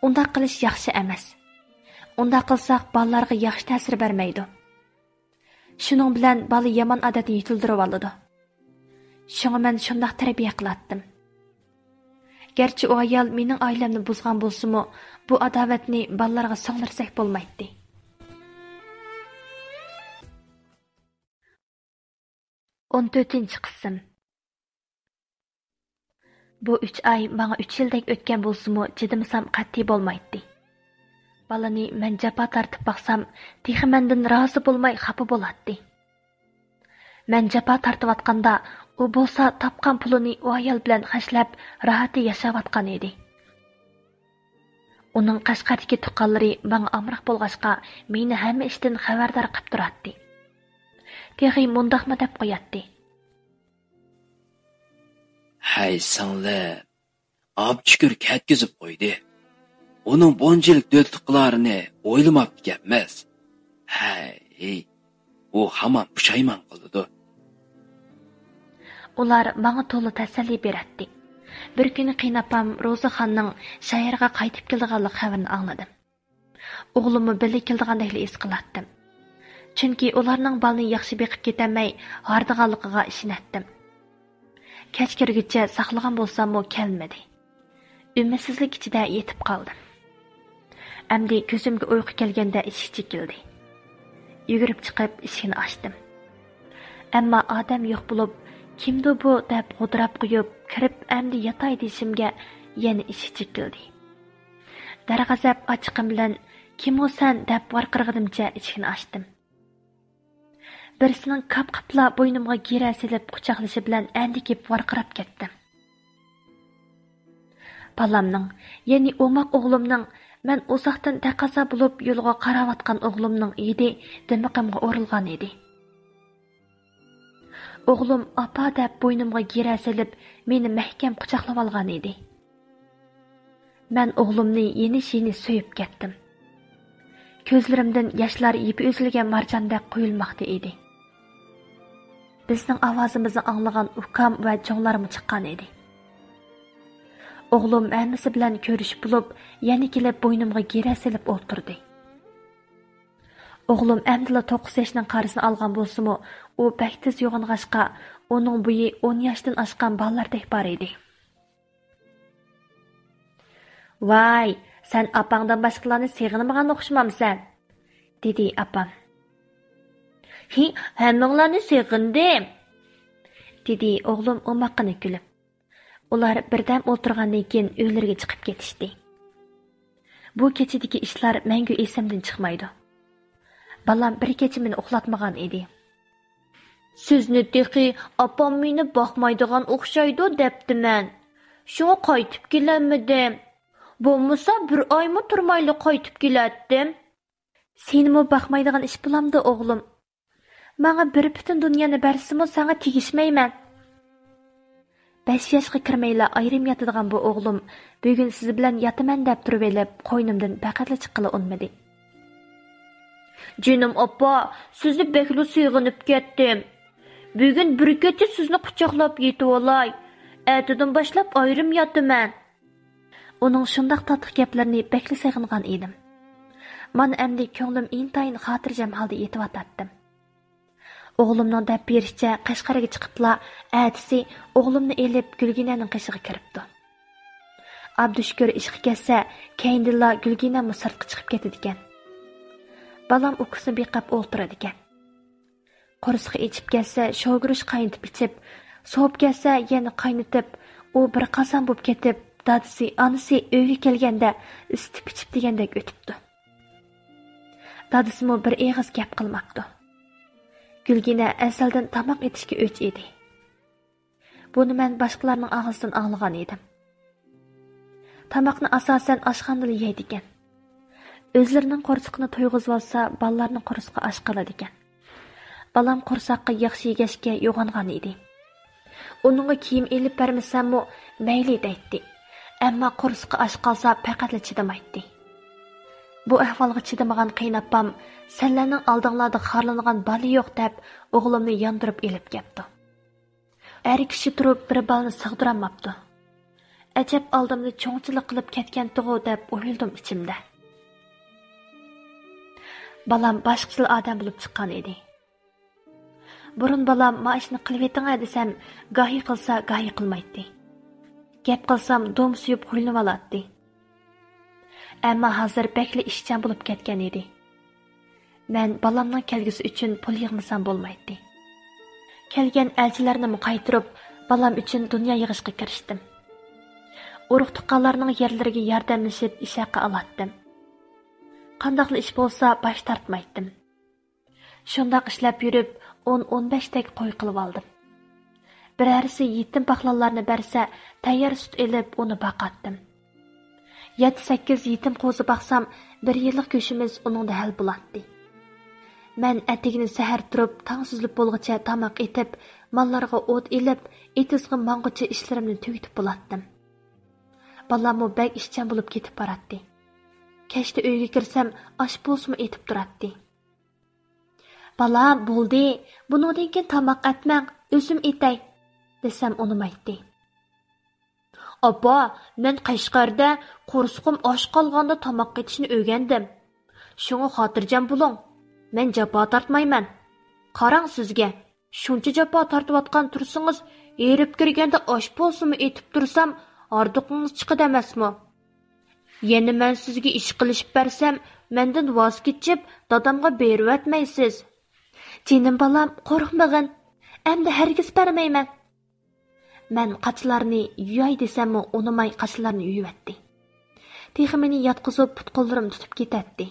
ئۇنداق قىلىش ياخشى ئەمەس. ئۇنداق قىلساق، بالىلارغا ياخشى تەسىر بەرمەيدۇ. شۇنىڭ بىلەن بالا يامان ئادەتنى يېتىلدۈرۈۋالىدۇ. شۇڭا مەن شۇنداق تەربىيە قىلاتتىم. گەرچە ئۇ ئايال مېنىڭ ئائىلەمنى بۇزغان بولسىمۇ، بۇ ئاداۋەتنى بالىلارغا سىڭدۈرسەك بولمايتتى. ئون تۆتىنچى قىسىم. بۇ ئۈچ ئاي ماڭا ئۈچ يىلدەك ئۆتكەن بولسىمۇ، چىدىمىسام قەتئىي بولمايتتى. بالىنى مەن جاپا تارتىپ باقسام، تېخى مەندىن رازى بولماي خاپا بولاتتى. مەن جاپا تارتىۋاتقاندا، ئۇ بولسا تاپقان پۇلىنى ئۇ ئايال بىلەن خەجلەپ، راھەتتە ياشاۋاتقان ئىدى. ئۇنىڭ قەشقەردىكى تۇغقانلىرى ماڭا ئامراق بولغاچقا، مېنى ھەممە ئىشتىن خەۋەردار قىپ تۇراتتى. تېخى مۇنداقمۇ دەپ قوياتتى. ھەي، سىڭلىم، ئابدۇشۈكۈر كەتكۈزۈپ قويدى. ئۇنىڭ بۇنچىلىك دۆتلۈك قىلارىنى ئويلىماپتىكەنمىز. ھەي، ئۇ ھامان پۇشايمان قىلىدۇ. ئۇلار ماڭا تولا تەسەللى بېرەتتى. بىر كۈنى قېيىنئاپام روزىخاننىڭ شەھەرگە قايتىپ كېلىدىغانلىق خەۋىرىنى ئاڭلىدىم. ئوغلۇممۇ بىللە كېلىدىغاندەكلا ھېس قىلاتتىم. چۈنكى ئۇلارنىڭ بالىنى ياخشى بېقىپ كېتەلمەي ھاردىغانلىقىغا ئىشىنەتتىم. كەچ كىرگۈچە ساقلىغان بولساممۇ كەلمىدى. ئۈمىدسىزلىك ئىچىدە يېتىپ قالدىم. ئەمدى كۆزۈمگە ئۇيقۇ كەلگەندە ئىشىك چېكىلدى. يۈگۈرۈپ چىقىپ ئىشىكنى ئاچتىم. ئەمما ئادەم يوق بولۇپ، «كىمدۇ بۇ؟» دەپ غودراپ قويۇپ، كىرىپ ئەمدى ياتاي دېيىشىمگە يەنە ئىشىك چېكىلدى. دەرغەزەپ ئاچچىقىم بىلەن، «كىم ئۇ سەن؟» دەپ ۋارقىرىغىنىمچە ئىشىكنى ئاچتىم. بىرسىنىڭ كاپ-قاپلا بوينۇمغا گىرە سېلىپ قۇچاقلىشى بىلەن ئەندىكىپ ۋارقىراپ كەتتىم. بالامنىڭ، يەنى ئوماق ئوغلۇمنىڭ، مەن ئۇزاقتىن تەقەززا بولۇپ يولغا قاراۋاتقان ئوغلۇمنىڭ ھىدى دىمىقىمغا ئۇرۇلغان ئىدى. ئوغلۇم «ئاپا» دەپ بوينۇمغا گىرە سېلىپ، مېنى مەھكەم قۇچاقلىۋالغان ئىدى. مەن ئوغلۇمنى يېنىش-يېنىش سۆيۈپ كەتتىم. كۆزلىرىمدىن ياشلار يىپى ئۈزۈلگەن مارجاندەك قۇيۇلماقتا ئىدى. بىزنىڭ ئاۋازىمىزنى ئاڭلىغان ئۇكام ۋە چوڭلارمۇ چىققان ئىدى. ئوغلۇم ھەممىسى بىلەن كۆرۈشۈپ بولۇپ، يەنە كېلىپ بوينۇمغا گىرە سېلىپ ئولتۇردى. ئوغلۇم ئەمدىلا توققۇز ياشنىڭ قارىسىنى ئالغان بولسىمۇ، ئۇ بەك تېز يوغانغاچقا، ئۇنىڭ بويى ئون ياشتىن ئاشقان بالىلاردەك بار ئىدى. «ۋاي، سەن ئاپاڭدىن باشقىلارنى سېغىنمىغان ئوخشىمامسەن؟» دېدى ئاپام. «ھى، ھەممىڭلارنى سېغىندىم»، دېدى ئوغلۇم ئوماققىنا كۈلۈپ. ئۇلار بىردەم ئولتۇرغاندىن كېيىن ئۆيلىرىگە چىقىپ كېتىشتى. بۇ كېچىدىكى ئىشلار مەڭگۈ ئېسىمدىن چىقمايدۇ. بالام بىر كېچە مېنى ئۇخلاتمىغان ئىدى. «سىزنى تېخى ئاپام مېنى باقمايدىغان ئوخشايدۇ دەپتىمەن. شۇڭا قايتىپ كېلەلمىدىم. بولمىسا بىر ئايمۇ تۇرمايلا قايتىپ كېلەتتىم.» «سېنىمۇ باقمايدىغان ئىش بولامدۇ، ئوغلۇم؟ ماڭا بىر پۈتۈن دۇنيانى بەرسىمۇ، ساڭا تېگىشمەيمەن.» بەش ياشقا كىرمەيلا ئايرىم ياتىدىغان بۇ ئوغلۇم بۈگۈن سىز بىلەن ياتىمەن دەپ تۇرۇۋېلىپ، قوينۇمدىن پەقەتلا چىققىلى ئۇنىمىدى. «جېنىم ئاپا، سىزنى بەكلا سېغىنىپ كەتتىم. بۈگۈن بىر كېچە سىزنى قۇچاقلاپ يېتىۋالاي. ئەتىدىن باشلاپ ئايرىم ياتىمەن.» ئۇنىڭ شۇنداق تاتلىق گەپلىرىنى بەكلا سېغىنغان ئىدىم. مانا ئەمدى كۆڭلۈم ئىنتايىن خاتىرجەم ھالدا يېتىۋاتاتتىم. ئوغلۇمنىڭ دەپ بېرىشىچە، قەشقەرگە چىقىپلا، ئەتىسى ئوغلۇمنى ئېلىپ گۈلگىنەنىڭ قېشىغا كىرىپتۇ. ئابدۇشۈكۈر ئىشقا كەتسە، كەينىدىنلا گۈلگىنەممۇ سىرتقا چىقىپ كېتىدىكەن. بالام ئۇكىسىنى بېقىپ ئولتۇرىدىكەن. قورسىقى ئېچىپ كەتسە، شوگۇرۇچ قاينىتىپ ئىچىپ، سوۋۇپ كەتسە يەنە قاينىتىپ، ئۇ بىر قازان بولۇپ كېتىپ، دادىسى، ئانىسى ئۆيگە كەلگەندە ئىسىتىپ ئىچىپ دېگەندەك ئۆتۈپتۇ. دادىسىمۇ بىر ئېغىز گەپ قىلماپتۇ. گۈلگىنە ئەزەلدىن تاماق ئېتىشكە ئۆچ ئىدى. بۇنى مەن باشقىلارنىڭ ئاغزىدىن ئاڭلىغان ئىدىم. تاماقنى ئاساسەن ئاشخانىدىلا يەيدىكەن. ئۆزلىرىنىڭ قورسىقىنى تويغۇزۇۋالسا، بالىلارنىڭ قورسىقى ئاچ قالىدىكەن. بالام قورساققا ياخشى يېگەچكە يوغانغان ئىدى. ئۇنىڭغا كىيىم ئېلىپ بەرمىسەممۇ مەيلى دەيتتى. ئەمما قورسىقى ئاچ قالسا پەقەتلا چىدىمايتتى. بۇ ئەھۋالغا چىدىمىغان قېيىنئاپام، «سەنلەرنىڭ ئالدىڭلاردا خارلىنىدىغان بالا يوق» دەپ، ئوغلۇمنى ياندۇرۇپ ئېلىپ كەپتۇ. ئەر كىشى تۇرۇپ بىر بالىنى سىغدۇرالماپتۇ. ئەجەب ئالدىمدا چوڭچىلىق قىلىپ كەتكەنتىغۇ دەپ ئويلىدىم ئىچىمدە. بالام باشقىچىلا ئادەم بولۇپ چىققان ئىدى. بۇرۇن بالام ما ئىشنى قىلىۋېتىڭە دېسەم، گاھى قىلسا، گاھى قىلمايتتى. گەپ قىلسام، دوم سۆيۈپ خۇيلىنىۋالاتتى. ئەمما ھازىر بەكلا ئىشچان بولۇپ كەتكەن ئىدى. مەن بالامنىڭ كەلگۈسى ئۈچۈن پۇل يىغمىسام بولمايتتى. كەلگەن ئەلچىلەرنىمۇ قايتۇرۇپ، بالام ئۈچۈن دۇنيا يىغىشقا كىرىشتىم. ئۇرۇق-تۇغقانلارنىڭ يەرلىرىگە ياردەملىشىپ ئىش ھەققى ئالاتتىم. قانداقلا ئىش بولسا باش تارتمايتتىم. شۇنداق ئىشلەپ يۈرۈپ، ئون، ئون بەشتەك قوي قىلىۋالدىم. بىرەرسى يېتىم باقلانلارنى بەرسە، تەييار سۈت ئېلىپ، ئۇنى باقاتتىم. يەتتە، سەككىز يېتىم قوزا باقسام، بىر يىللىق گۆشىمىز ئۇنىڭدا ھەل بولاتتى. مەن ئەتىگىنى سەھەر تۇرۇپ، تاڭ سۈزۈلۈپ بولغۇچە تاماق ئېتىپ، ماللارغا ئوت ئېلىپ، ئېتىزغا ماڭغۇچە ئىشلىرىمنى تۈگىتىپ بولاتتىم. بالاممۇ بەك ئىشچان بولۇپ كېتىپ باراتتى. كەچتە ئۆيگە كىرسەم، ئاش بولسىمۇ ئېتىپ تۇراتتى. «بالام، بولدى، بۇنىڭدىن كېيىن تاماق ئەتمەڭ، ئۆزۈم ئېتەي» دېسەم ئۇنىمايتتى. «ئاپا، مەن قەشقەردە قورسىقىم ئاچ قالغاندا تاماق ئېتىشنى ئۆگەندىم. شۇڭا خاتىرجەم بولۇڭ، مەن جاپا تارتمايمەن. قاراڭ سىزگە، شۇنچە جاپا تارتىۋاتقان تۇرسىڭىز، ھېرىپ كىرگەندە ئاش بولسىمۇ ئېتىپ تۇرسام، ھاردۇقىڭىز چىقىدۇ ئەمەسمۇ؟ يەنە مەن سىزگە ئىش قىلىشىپ بەرسەم، مەندىن ۋاز كېچىپ، دادامغا بېرىۋەتمەيسىز.» «جېنىم بالام، قورقمىغىن. ئەمدى ھەرگىز بەرمەيمەن.» مەن قاچىلارنى يۇياي دېسەممۇ ئۇنىماي قاچىلارنى يۇيۇۋەتتى. تېخى مېنى ياتقۇزۇپ پۇت-قوللىرىمنى تۇتۇپ كېتەتتى.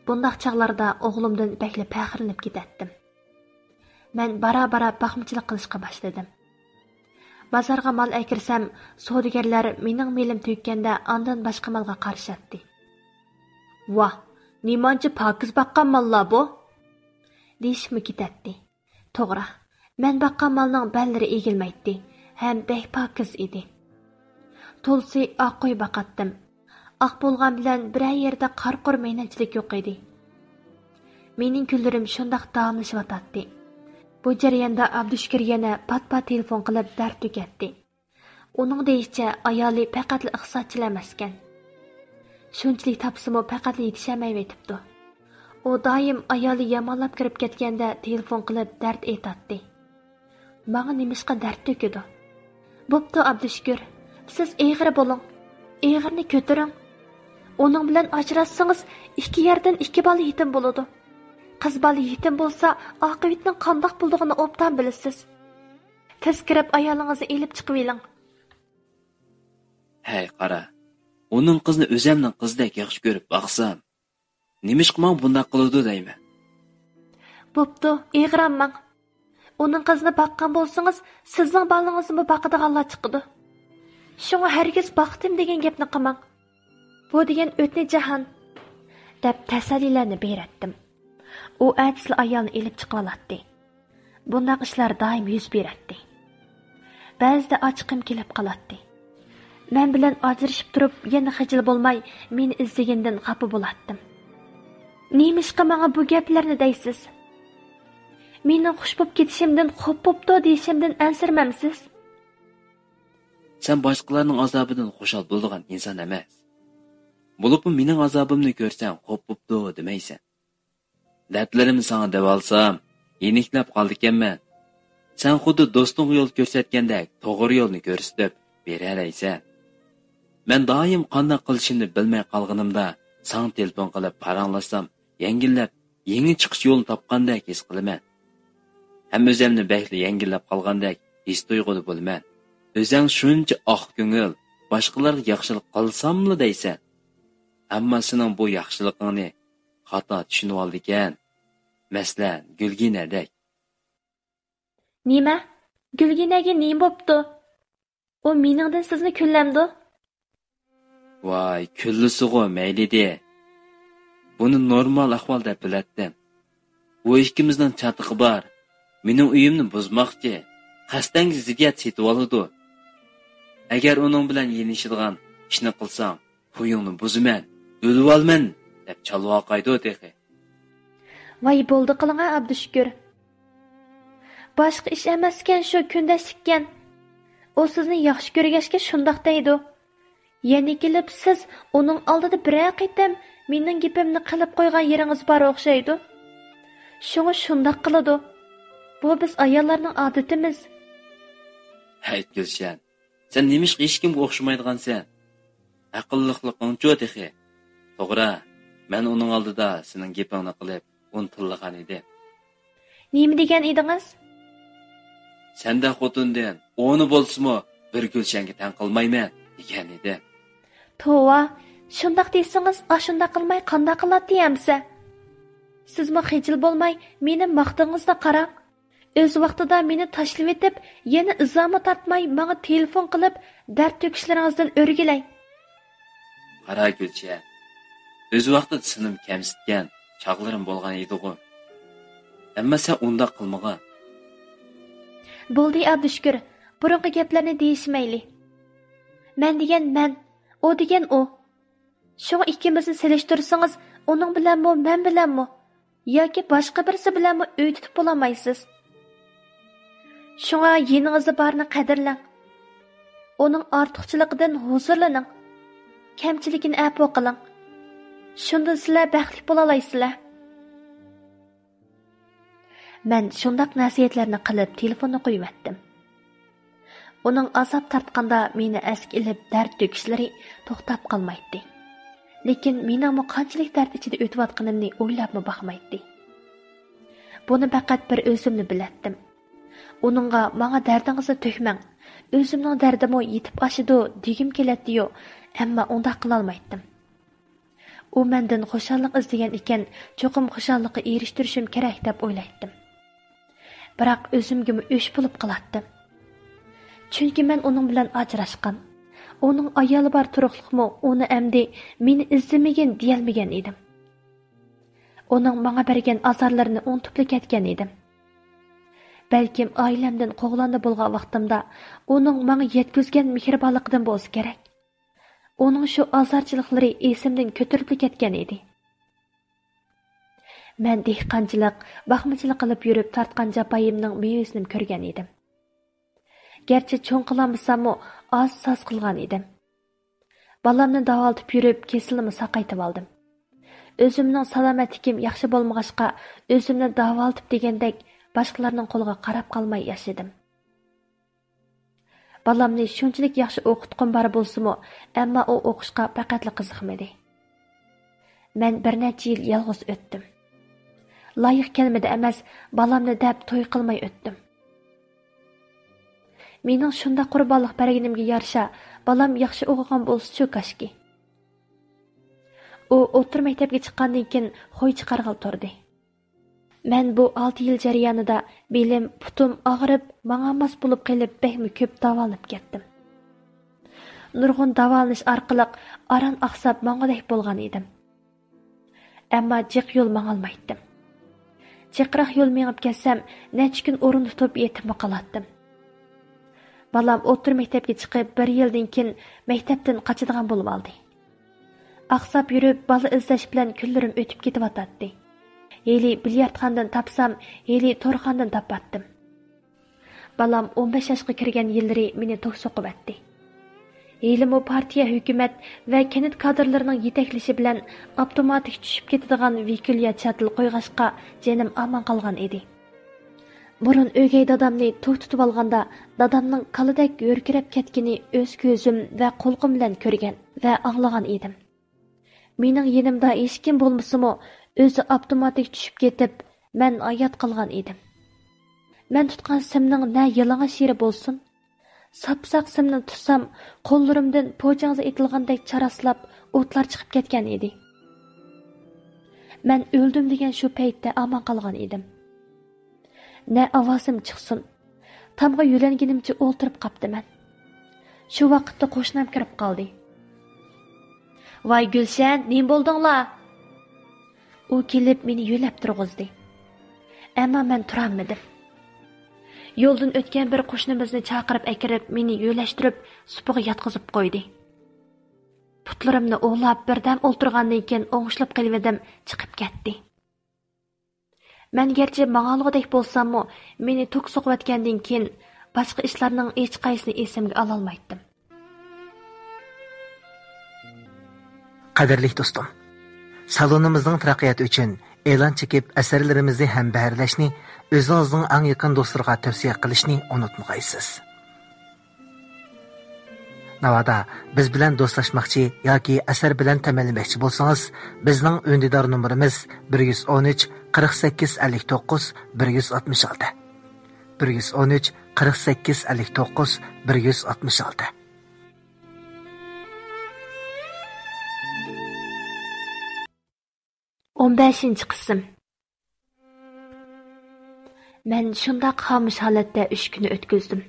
بۇنداق چاغلاردا ئوغلۇمدىن بەكلا پەخىرلىنىپ كېتەتتىم. مەن بارا-بارا باقمىچىلىق قىلىشقا باشلىدىم. بازارغا مال ئەكىرسەم، سودىگەرلەر مېنىڭ مېلىم تۈگىگەندە ئاندىن باشقا مالغا قارىشاتتى. ۋاھ، نېمانچە پاكىز باققان ماللار بۇ؟ دېيىشىپمۇ كېتەتتى. توغرا، مەن باققان مالنىڭ بەللىرى ئېگىلمەيتتى ھەم بەك پاكىز ئىدى. تولىسى ئاق قوي باقاتتىم. ئاق بولغان بىلەن بىرەر يەردە قارا قۇر مەينەتچىلىك يوق ئىدى. مېنىڭ كۈنلىرىم شۇنداق داۋاملىشىۋاتاتتى. بۇ جەرياندا ئابدۇشۈكۈر يەنە پات-پات تېلېفون قىلىپ دەرد تۆكەتتى. ئۇنىڭ دېيىشىچە، ئايالى پەقەتلا ئىقتىسادچىلا ئەمەسكەن. شۇنچىلىك تاپسىمۇ، پەقەتلا يېتىشەلمەيۋېتىپتۇ. ئۇ دائىم ئايالى يامانلاپ كىرىپ كەتكەندە تېلېفون قىلىپ دەرد ئېيتاتتى. ماڭا نېمىشقا دەرد تۆكىدۇ؟ بوپتۇ، ئابدۇشۈكۈر، سىز ئېغىر بولۇڭ، ئېغىرنى كۆتۈرۈڭ. ئۇنىڭ بىلەن ئاجراشسىڭىز، ئىككى يەردىن ئىككى بالا يېتىم بولىدۇ. قىز بالا يېتىم بولسا، ئاقىۋىتىنىڭ قانداق بولىدىغىنى ئوبدان بىلىسىز. تېز كىرىپ، ئايالىڭىزنى ئېلىپ چىقىۋېلىڭ. ھەي، قارا، ئۇنىڭ قىزىنى ئۆزەمنىڭ قىزىدەك ياخشى كۆرۈپ باقسام، نېمىشقا ماڭا بۇنداق قىلىدۇ دەيمەن. بوپتۇ، ئېغىرالماڭ. ئۇنىڭ قىزىنى باققان بولسىڭىز، سىزنىڭ بالىڭىزنىمۇ باقىدىغانلار چىقىدۇ. شۇڭا ھەرگىز باقتىم دېگەن گەپنى قىلماڭ. بۇ دېگەن ئۆتنە جاھان، دەپ تەسەللىلەرنى بېرەتتىم. ئۇ ئەتىسىلا ئايالنى ئېلىپ چىقىۋالاتتى. بۇنداق ئىشلار دائىم يۈز بېرەتتى. بەزىدە ئاچىقىم كېلىپ قالاتتى. مەن بىلەن ئاجرىشىپ تۇرۇپ، يەنە خىجىل بولماي، مېنى ئىزدىگىنىدىن خاپا بولاتتىم. نېمىشقا ماڭا بۇ گەپلەرنى دەيسىز؟ مېنىڭ خۇش بوپ كېتىشىمدىن، خوپ بوپتۇ دېيىشىمدىن ئەنسىرىمەمسىز؟ سەن باشقىلارنىڭ ئازابىدىن خۇشال بولىدىغان ئىنسان ئەمەس. بولۇپمۇ مېنىڭ ئازابىمنى كۆرسەڭ، خوپ بوپتۇ دېمەيسەن. دەردلىرىمنى ساڭا دەۋالسام، يېنىكلەپ قالىدىكەنمەن. سەن خۇددى دوستۇڭغا يول كۆرسەتكەندەك توغرا يولنى كۆرسىتىپ بېرەلەيسەن. مەن دائىم قانداق قىلىشىمنى بىلمەي قالغىنىمدا، ساڭا تېلېفون قىلىپ پاراڭلاشسام، يەڭگىللەپ، يېڭى چىقىش يولىنى تاپقاندەك ھېس قىلىمەن. ھەم ئۆزەمنى بەكلا يەڭگىللەپ قالغاندەك ھېس تۇيغۇدا بولىمەن. ئۆزەڭ شۇنچە ئاق كۆڭۈل، باشقىلارغا ياخشىلىق قىلساملا دەيسەن. ئەمما سېنىڭ بۇ ياخشىلىقىڭنى خاتا چۈشىنىۋالىدىكەن. مەسىلەن، گۈلگىنەدەك. نېمە؟ گۈلگىنەگە نېمە بوپتۇ؟ ئۇ مېنىڭدىن سىزنى كۈنلەمدۇ؟ ۋاي، كۈنلىسىغۇ، مەيلىدى. بۇنى نورمال ئەھۋال دەپ بىلەتتىم. ئۇ ئىككىمىزنىڭ چاتىقى بار. مېنىڭ ئۆيۈمنى بۇزماقچى. قەستەنگە زىددىيەت سېتىۋالىدۇ. ئەگەر ئۇنىڭ بىلەن يېلىنىشىدىغان ئىشنى قىلساڭ، خۇيۇڭنى بۇزىمەن، ئۆلۈۋالىمەن، دەپ چالۋاقايدۇ تېخى. ۋاي، بولدى قىلىڭا، ئابدۇشۈكۈر. باشقا ئىش ئەمەسكەن، شۇ كۈندەشلىككەن. ئۇ سىزنى ياخشى كۆرگەچكە شۇنداق دەيدۇ. يەنە كېلىپ سىز ئۇنىڭ ئالدىدا بىرەر قېتىم مېنىڭ گېپىمنى قىلىپ قويغان يېرىڭىز بار ئوخشايدۇ. شۇڭا شۇنداق قىلىدۇ. بۇ بىز ئاياللارنىڭ ئادىتىمىز. ھەيت، گۈلشەن، سەن نېمىشقا ھېچكىمگە ئوخشىمايدىغانسەن؟ ئەقىللىقلىقىڭچۇ تېخى؟ توغرا، مەن ئۇنىڭ ئالدىدا سېنىڭ گېپىڭنى قىلىپ، ئۇنى تىللىغان ئىدىم. نېمە دېگەن ئىدىڭىز؟ سەندەك خوتۇندىن ئونى بولسىمۇ بىر گۈلشەنگە تەڭ قىلمايمەن، دېگەن ئىدىم. توۋا، شۇنداق دېسىڭىز، ئاشۇنداق قىلماي قانداق قىلاتتى ئەمسە؟ سىزمۇ خىجىل بولماي، مېنى ماختىغىڭىزدا قاراڭ. ئۆز ۋاقتىدا مېنى تاشلىۋېتىپ، يەنە ئىزامۇ تارتماي ماڭا تېلېفون قىلىپ، دەرد تۆكۈشلىرىڭىزدىن ئۆرگىلەي. قارا گۈلشەن، ئۆز ۋاقتىدا سېنىمۇ كەمسىتكەن چاغلىرىم بولغان ئىدىغۇ. ئەمما سەن ئۇنداق قىلمىغىن. بولدى، ئابدۇشۈكۈر، بۇرۇنقى گەپلەرنى دېيىشمەيلى. مەن دېگەن مەن، ئۇ دېگەن ئۇ. شۇڭا ئىككىمىزنى سېلىشتۇرسىڭىز، ئۇنىڭ بىلەنمۇ، مەن بىلەنمۇ، ياكى باشقا بىرسى بىلەنمۇ ئۆي تۇتۇپ بولالمايسىز. شۇڭا يېنىڭىزدا بارنى قەدىرلەڭ. ئۇنىڭ ئارتۇقچىلىقىدىن ھۇزۇرلىنىڭ. كەمچىلىكىنى ئەپۇ قىلىڭ. شۇندىن سىلەر بەختلىك بولالايسىلەر. مەن شۇنداق نەسىھەتلەرنى قىلىپ تېلېفوننى قويۇۋەتتىم. ئۇنىڭ ئازاب تارتقاندا مېنى ئەسكە ئېلىپ دەرد تۆكۈشلىرى توختاپ قالمايتتى. لېكىن مېنىڭمۇ قانچىلىك دەرد ئىچىدە ئۆتۈۋاتقىنىمنى ئويلاپمۇ باقمايتتى. بۇنى پەقەت بىر ئۆزۈملا بىلەتتىم. ئۇنىڭغا ماڭا دەردىڭىزنى تۆكمەڭ، ئۆزۈمنىڭ دەردىمۇ يېتىپ ئاشىدۇ دېگۈم كېلەتتىيۇ، ئەمما ئۇنداق قىلالمايتتىم. ئۇ مەندىن خۇشاللىق ئىزدىگەن ئىكەن، چوقۇم خۇشاللىققا ئېرىشتۈرۈشۈم كېرەك دەپ ئويلايتتىم. بىراق ئۆزۈمگىمۇ ئۆچ بولۇپ قالاتتىم. چۈنكى مەن ئۇنىڭ بىلەن ئاجراشقان. ئۇنىڭ ئايالى بار تۇرۇقلۇقمۇ ئۇنى ئەمدى مېنى ئىزدىمىگىن دېيەلمىگەن ئىدىم. ئۇنىڭ ماڭا بەرگەن ئازارلىرىنى ئۇنتۇپلا كەتكەن ئىدىم. بەلكىم ئائىلەمدىن قوغلاندى بولغان ۋاقتىمدا ئۇنىڭ ماڭا يەتكۈزگەن مېھرىبانلىقىدىن بولسا كېرەك. ئۇنىڭ شۇ ئازارچىلىقلىرى ئېسىمدىن كۆتۈرۈپلا كەتكەن ئىدى. مەن دېھقانچىلىق، باقمىچىلىق قىلىپ يۈرۈپ تارتقان جاپايىمنىڭ مېۋىسىنىمۇ كۆرگەن ئىدىم. گەرچە چوڭ قىلالمىساممۇ، ئاز ساز قىلغان ئىدىم. بالامنى داۋالىتىپ يۈرۈپ، كېسىلىمۇ ساقايتىۋالدىم. ئۆزۈمنىڭ سالامەتلىكىم ياخشى بولمىغاچقا، ئۆزۈمنى داۋالىتىپ دېگەندەك، باشقىلارنىڭ قولىغا قاراپ قالماي ياشىدىم. بالامنى شۇنچىلىك ياخشى ئوقۇتقۇم بار بولسىمۇ، ئەمما ئۇ ئوقۇشقا پەقەتلا قىزىقمىدى. مەن بىر نەچچە يىل يالغۇز ئۆتتۈم. لايىق كەلمىدى ئەمەس، بالامنى دەپ توي قىلماي ئۆتتۈم. مېنىڭ شۇنداق قۇربانلىق بەرگىنىمگە يارىشا، بالام ياخشى ئوقۇغان بولسىچۇ كاشكى. ئۇ ئوتتۇرا مەكتەپكە چىققاندىن كېيىن خوي چىقارغىلى تۇردى. مەن بۇ ئالتە يىل جەريانىدا بېلىم، پۇتۇم ئاغرىپ، ماڭالماس بولۇپ قېلىپ، بەكمۇ كۆپ داۋالىنىپ كەتتىم. نۇرغۇن داۋالىنىش ئارقىلىق ئاران ئاقساپ ماڭغۇدەك بولغان ئىدىم. ئەمما جىق يول ماڭالمايتتىم. جىقراق يول مېڭىپ كەتسەم، نەچچە كۈن ئورۇن تۇتۇپ يېتىپمۇ قالاتتىم. بالام ئوتتۇرا مەكتەپكە چىقىپ بىر يىلدىن كېيىن مەكتەپتىن قاچىدىغان بولۇۋالدى. ئاقساپ يۈرۈپ، بالا ئىزدەش بىلەن كۈنلىرىم ئۆتۈپ كېتىۋاتاتتى. ھېلى بىليارتخانىدىن تاپسام، ھېلى تورخانىدىن تاپاتتىم. بالام ئون بەش ياشقا كىرگەن يىللىرى مېنى توك سوقۇۋەتتى. ھېلىمۇ پارتىيە، ھۆكۈمەت ۋە كەنت كادىرلىرىنىڭ يېتەكلىشى بىلەن ئاپتوماتىك چۈشۈپ كېتىدىغان ۋىكۇليا چاتىل قويغاچقا، جېنىم ئامان قالغان ئىدى. بۇرۇن ئۆگەي دادامنى توك تۇتۇۋالغاندا، دادامنىڭ كالىدەك ھۆركىرەپ كەتكىنى ئۆز كۆزۈم ۋە قۇلىقىم بىلەن كۆرگەن ۋە ئاڭلىغان ئىدىم. مېنىڭ يېنىمدا ھېچكىم بولمىسىمۇ، ئۆزى ئاپتوماتىك چۈشۈپ كېتىپ، مەن ھايات قالغان ئىدىم. مەن تۇتقان سىمنىڭ نە يالىڭاچ يېرى بولسۇن، ساپساق سىمنى تۇتسام، قوللىرىمدىن پوچاڭزا ئېتىلغاندەك چاراسلاپ ئوتلار چىقىپ كەتكەن ئىدى. مەن ئۆلدۈم دېگەن شۇ پەيتتە ئامان قالغان ئىدىم. نە ئاۋازىم چىقسۇن، تامغا يۆلەنگىنىمچە ئولتۇرۇپ قاپتىمەن. شۇ ۋاقىتتا قوشنام كىرىپ قالدى. ۋاي گۈلشەن، نېمە بولدۇڭلا؟ ئۇ كېلىپ مېنى يۆلەپ تۇرغۇزدى. ئەمما مەن تۇرالمىدىم. يولدىن ئۆتكەن بىر قوشنىمىزنى چاقىرىپ ئەكىرىپ، مېنى يۆلەشتۈرۈپ، سۇپىغا ياتقۇزۇپ قويدى. پۇتلىرىمنى ئۇۋىلاپ بىردەم ئولتۇرغاندىن كېيىن ئوڭشىلىپ قېلىۋىدىم، چىقىپ كەتتى. مەن گەرچە ماڭالىغۇدەك بولساممۇ، مېنى توك سوقۇۋەتكەندىن كېيىن باشقا ئىشلارنىڭ ھېچقايسىنى ئېسىمگە ئالالمايتتىم. قەدىرلىك دوستۇم، سالونىمىزنىڭ تەرەققىياتى ئۈچۈن ئېلان چېكىپ، ئەسەرلىرىمىزنى ھەمبەھىرلەشنى، ئۆزىڭىزنىڭ ئەڭ يېقىن دوستلىرىغا تەۋسىيە قىلىشنى ئۇنتۇمىغايسىز. ناۋادا بىز بىلەن دوستلاشماقچى ياكى ئەسەر بىلەن تەمىنلىمەكچى بولسىڭىز، بىزنىڭ ئۈندىدار نومۇرىمىز بىر يۈز ئون ئۈچ، قىرىق سەككىز، ئەللىك توققۇز، بىر يۈز ئاتمىش ئالتە. بىر يۈز ئون ئۈچ، قىرىق سەككىز، ئەللىك توققۇز، بىر يۈز ئاتمىش ئالتە. ئون بەشىنچى قىسىم. مەن شۇنداق خامۇش ھالەتتە ئۈچ كۈننى ئۆتكۈزدۈم.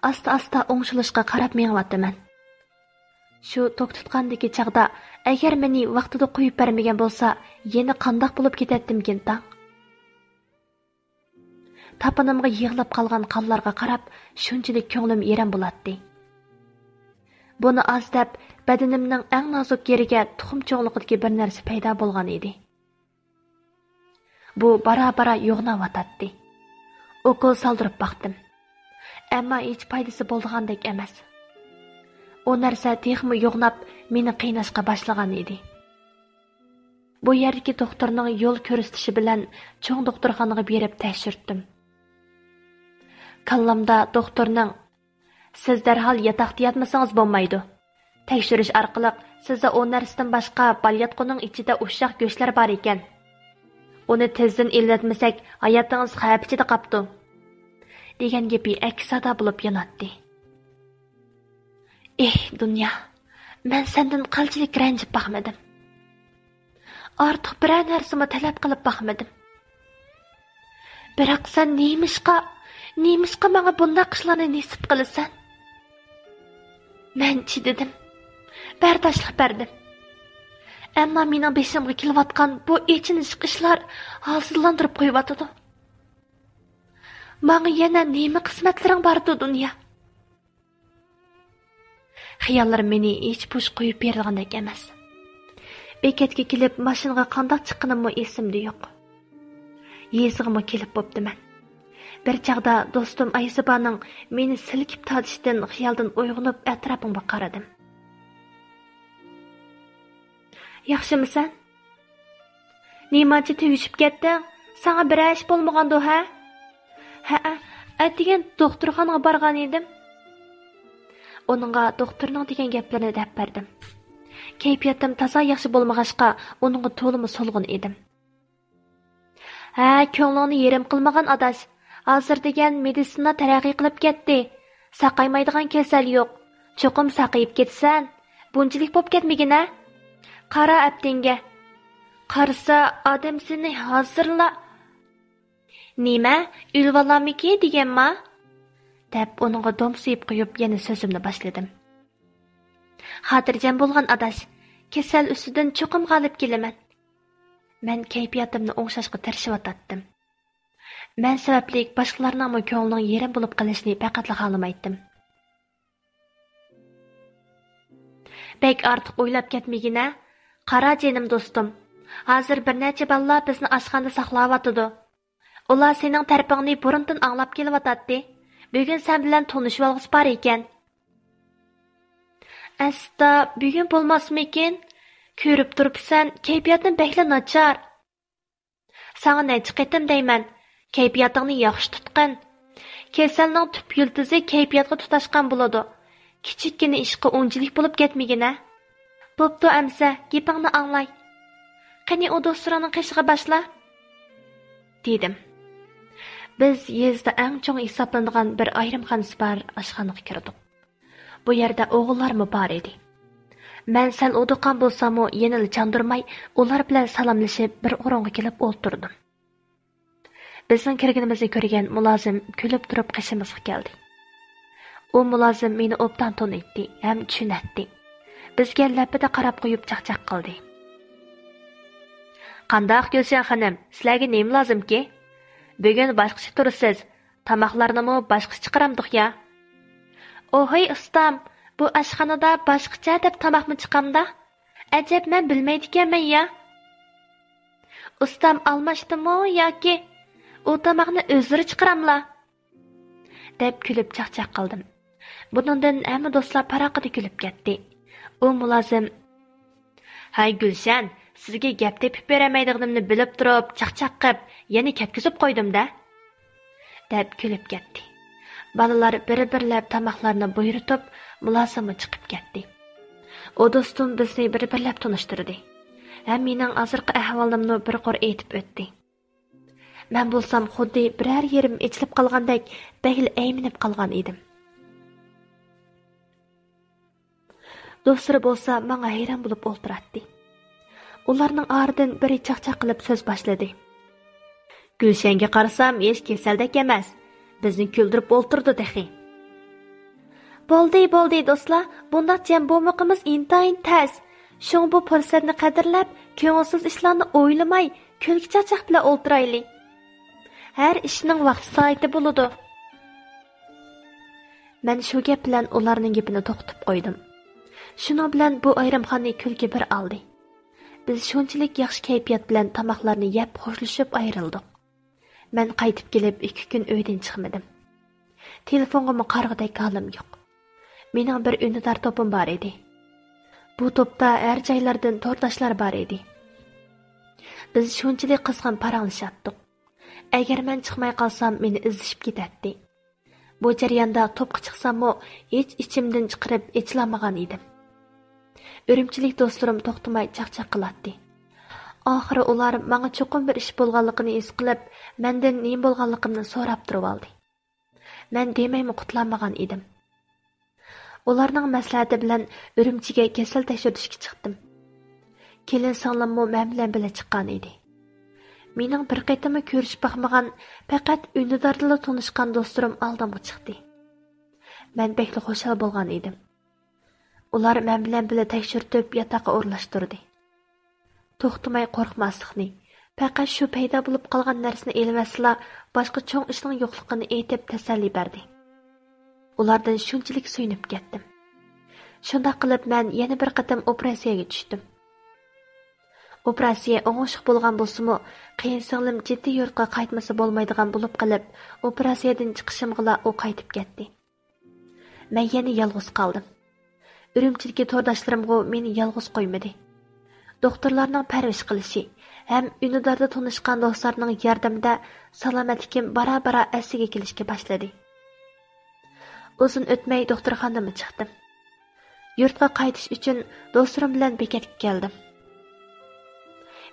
ئاستا-ئاستا ئوڭشىلىشقا قاراپ مېڭىۋاتىمەن. شۇ توك تۇتقاندىكى چاغدا ئەگەر مېنى ۋاقتىدا قويۇپ بەرمىگەن بولسا، يەنە قانداق بولۇپ كېتەتتىمكىن تاڭ؟ تاپىنىمغا يىغىلىپ قالغان قانلارغا قاراپ، شۇنچىلىك كۆڭلۈم يېرىم بولاتتى. بۇنى ئاز دەپ، بەدىنىمنىڭ ئەڭ نازۇك يېرىگە تۇخۇم چوڭلۇقىدىكى بىر نەرسە پەيدا بولغان ئىدى. بۇ بارا-بارا يوغىناۋاتاتتى. ئوكۇل سالدۇرۇپ باقتىم. ئەمما ھېچ پايدىسى بولىدىغاندەك ئەمەس. ئۇ نەرسە تېخىمۇ يوغىناپ، مېنى قىيناشقا باشلىغان ئىدى. بۇ يەردىكى دوختۇرنىڭ يول كۆرسىتىشى بىلەن چوڭ دوختۇرخانىغا بېرىپ تەكشۈرتتۈم. كاللامدا دوختۇرنىڭ، «سىز دەرھال ياتاقتا ياتمىسىڭىز بولمايدۇ. تەكشۈرۈش ئارقىلىق سىزدە ئۇ نەرسىدىن باشقا بالىياتقۇنىڭ ئىچىدە ئۇششاق گۆشلەر بار ئىكەن. ئۇنى تېزدىن ئېلىۋەتمىسەك، ھاياتىڭىز خەۋپ ئىچىدە قاپتۇ.» دېگەن گېپى ئەكس سادا بولۇپ ياناتتى. ئېھ، دۇنيا، مەن سەندىن قانچىلىك رەنجىپ باقمىدىم. ئارتۇق بىرەر نەرسىمۇ تەلەپ قىلىپ باقمىدىم. بىراق سەن نېمىشقا، نېمىشقا ماڭا بۇنداق ئىشلارنى نېسىپ قىلىسەن؟ مەن چىدىدىم. بەرداشلىق بەردىم. ئەمما مېنىڭ بېشىمغا كېلىۋاتقان بۇ ئېچىنىشلىق ئىشلار ھالسىزلاندۇرۇپ قويۇۋاتىدۇ. ماڭا يەنە نېمە قىسمەتلىرىڭ باردۇ، دۇنيا؟ خىياللىرىم مېنى ھېچ بوش قويۇپ بېرىدىغاندەك ئەمەس. بېكەتكە كېلىپ ماشىنىغا قانداق چىققىنىممۇ ئېسىمدە يوق. يېزىغىمۇ كېلىپ بوپتىمەن. بىر چاغدا دوستۇم ئايزىبانىڭ مېنى سىلكىپ تارتىشىدىن خىيالدىن ئويغىنىپ ئەتراپىمغا قارىدىم. ياخشىمۇسەن؟ نېمانچە تۈگىشىپ كەتتىڭ؟ ساڭا بىرەر ئىش بولمىغاندۇ، ھە؟ ھەئە، ئەتىگەن دوختۇرخانىغا بارغان ئىدىم. ئۇنىڭغا دوختۇرنىڭ دېگەن گەپلىرىنى دەپ بەردىم. كەيپىياتىم تازا ياخشى بولمىغاچقا، ئۇنىڭغا تولىمۇ سولغۇن ئىدىم. ھە، كۆڭلۈڭنى يېرىم قىلمىغىن ئاداش. ھازىر دېگەن مېدىتسىنا تەرەققىي قىلىپ كەتتى. ساقايمايدىغان كېسەل يوق. چوقۇم ساقىيىپ كېتىسەن. بۇنچىلىك بوپ كەتمىگىنە. قارا ئەپتىڭگە. قارىسا ئادەم سېنى ھازىرلا. نېمە، ئۆلۈۋالامىكى دېگەنما؟ دەپ ئۇنىڭغا دومسىيىپ قويۇپ يەنە سۆزۈمنى باشلىدىم. خاتىرجەم بولغىن ئاداش. كېسەل ئۈستىدىن چوقۇم غالىب كېلىمەن. مەن كەيپىياتىمنى ئوڭشاشقا تىرىشىۋاتاتتىم. مەن سەۋەبلىك باشقىلارنىڭمۇ كۆڭلىنىڭ يېرىم بولۇپ قېلىشىنى پەقەتلا خالىمايتتىم. بەك ئارتۇق ئويلاپ كەتمىگىنە. قارا جېنىم دوستۇم، ھازىر بىر نەچچە بالىلار بىزنى ئاشخانىدا ساقلاۋاتىدۇ. ئۇلار سېنىڭ تەرىپىڭنى بۇرۇندىن ئاڭلاپ كېلىۋاتاتتى. بۈگۈن سەن بىلەن تونۇشۇۋالغۇسى بار ئىكەن. ئەستا، بۈگۈن بولماسمىكىن؟ كۆرۈپ تۇرۇپسەن، كەيپىياتىم بەكلا ناچار. ساڭا نەچچە قېتىم دەيمەن، كەيپىياتىڭنى ياخشى تۇتقىن. كېسەلنىڭ تۈپ يىلتىزى كەيپىياتقا تۇتاشقان بولىدۇ. كىچىككىنە ئىشقا ئۇنچىلىك بولۇپ كەتمىگىنە. بوپتۇ ئەمسە، گېپىڭنى ئاڭلاي. قېنى، ئۇ دوستلىرىڭنىڭ قېشىغا باشلا، دېدىم. بىز يېزىدا ئەڭ چوڭ ھېسابلىنىدىغان بىر ئايرىم خانىسى بار ئاشخانىغا كىردۇق. بۇ يەردە ئوغۇللارمۇ بار ئىدى. مەن سەل ئۇدۇققان بولساممۇ، يەنىلا چاندۇرماي، ئۇلار بىلەن سالاملىشىپ، بىر ئورۇنغا كېلىپ ئولتۇردۇم. بىزنىڭ كىرگىنىمىزنى كۆرگەن مۇلازىم كۈلۈپ تۇرۇپ قېشىمىزغا كەلدى. ئۇ مۇلازىم مېنى ئوبدان تونۇيتتى ھەم چۈشىنەتتى. بىزگە لەپپىدە قاراپ قويۇپ چاقچاق قىلدى. قانداق، گۈلشەن خانىم، سىلەرگە نېمە لازىمكى؟ بۈگۈن باشقىچە تۇرىسىز، تاماقلارنىمۇ باشقىچە چىقىرامدۇق يا؟ ئوھۇي ئۇستام، بۇ ئاشخانىدا باشقىچە دەپ تاماقمۇ چىقامدا؟ ئەجەب، مەن بىلمەيدىكەنمەن يا. ئۇستام ئالماشتىمۇ ياكى ئۇ تاماقنى ئۆزلىرى چىقىراملا؟ دەپ كۈلۈپ چاقچاق قىلدىم. بۇنىڭدىن ھەممە دوستلار پاراققىدە كۈلۈپ كەتتى. ئۇ مۇلازىم، ھەي گۈلشەن، سىزگە گەپ تېپىپ بېرەلمەيدىغىنىمنى بىلىپ تۇرۇپ، چاقچاق قىپ، يەنە كەتكۈزۈپ قويدۇم-دە، دەپ كۈلۈپ كەتتى. بالىلار بىر-بىرلەپ تاماقلارنى بۇيرۇتۇپ، مۇلازىممۇ چىقىپ كەتتى. ئۇ دوستۇم بىزنى بىر-بىرلەپ تونۇشتۇردى ھەم مېنىڭ ھازىرقى ئەھۋالىمنى بىر قۇر ئېيتىپ ئۆتتى. مەن بولسام خۇددى بىرەر يېرىم ئېچىلىپ قالغاندەك بەكلا ئەيمىنىپ قالغان ئىدىم. دوستلىرى بولسا ماڭا ھەيران بولۇپ ئولتۇراتتى. ئۇلارنىڭ ئارىدىن بىرى چاقچاق قىلىپ سۆز باشلىدى. گۈلشەنگە قارىسام ھېچ كېسەلدەك ئەمەس. بىزنى كۈلدۈرۈپ ئولتۇرىدۇ تېخى. بولدى، بولدى دوستلار، بۇنداق جەم بولمىقىمىز ئىنتايىن تەس. شۇڭا بۇ پۇرسەتنى قەدىرلەپ، كۆڭۈلسىز ئىشلارنى ئويلىماي، كۈلكە چاقچاق بىلەن ئولتۇرايلى. ھەر ئىشنىڭ ۋاقتى سائىتى بولىدۇ. مەن شۇ گەپ بىلەن ئۇلارنىڭ گېپىنى توختىتىپ قويدۇم. شۇنىڭ بىلەن بۇ ئايرىمخانىنى كۈلكە بىر ئالدى. بىز شۇنچىلىك ياخشى كەيپىيات بىلەن تاماقلارنى يەپ خوشلىشىپ ئايرىلدۇق. مەن قايتىپ كېلىپ ئىككى كۈن ئۆيدىن چىقمىدىم. تېلېفونغىمۇ قارىغۇدەك ھالىم يوق. مېنىڭ بىر ئۈندىدار توپۇم بار ئىدى. بۇ توپتا ھەر جايلاردىن تورداشلار بار ئىدى. بىز شۇنچىلىك قىزغىن پاراڭلىشاتتۇق. ئەگەر مەن چىقماي قالسام، مېنى ئىزدىشىپ كېتەتتى. بۇ جەرياندا توپقا چىقساممۇ، ھېچ ئىچىمدىن چىقىرىپ ئېچىلالمىغان ئىدىم. ئۈرۈمچىلىك دوستلىرىم توختىماي چاقچاق قىلاتتى. ئاخىرى ئۇلار ماڭا چوقۇم بىر ئىش بولغانلىقىنى ھېس قىلىپ، مەندىن نېمە بولغانلىقىمنى سوراپ تۇرۇۋالدى. مەن دېمەيمۇ قۇتۇلالمىغان ئىدىم. ئۇلارنىڭ مەسلىھەتى بىلەن ئۈرۈمچىگە كېسەل تەكشۈرتۈشكە چىقتىم. كېلىن سىڭلىممۇ مەن بىلەن بىللە چىققان ئىدى. مېنىڭ بىر قېتىممۇ كۆرۈشۈپ باقمىغان، پەقەت ئۈندىداردىلا تونۇشقان دوستلىرىم ئالدىمغا چىقتى. مەن بەكلا خۇشال بولغان ئىدىم. ئۇلار مەن بىلەن بىللە تەكشۈرتۈپ ياتاققا ئورۇنلاشتۇردى. توختىماي قورقماسلىقنى، پەقەت شۇ پەيدا بولۇپ قالغان نەرسىنى ئېلىۋەتسىلا، باشقا چوڭ ئىشنىڭ يوقلۇقىنى ئېيتىپ تەسەللى بەردى. ئۇلاردىن شۇنچىلىك سۆيۈنۈپ كەتتىم. شۇنداق قىلىپ مەن يەنە بىر قېتىم ئوپېراتسىيەگە چۈشتۈم. ئوپېراتسىيە ئوڭۇشلۇق بولغان بولسىمۇ، قېيىنسىڭلىم جىددىي يۇرتقا قايتمىسا بولمايدىغان بولۇپ قېلىپ، ئوپېراتسىيەدىن چىقىشىمغىلا ئۇ قايتىپ كەتتى. مەن يەنە يالغۇز قالدىم. ئۈرۈمچىدىكى تورداشلىرىمغۇ مېنى يالغۇز قويمىدى. دوختۇرلارنىڭ پەرۋىش قىلىشى ھەم ئۈندىداردا تونۇشقان دوستلارنىڭ ياردىمىدە سالامەتلىكىم بارا-بارا ئەسلىگە كېلىشكە باشلىدى. ئۇزۇن ئۆتمەي دوختۇرخانىدىنمۇ چىقتىم. يۇرتقا قايتىش ئۈچۈن دوستلىرىم بىلەن بېكەتكە كەلدىم.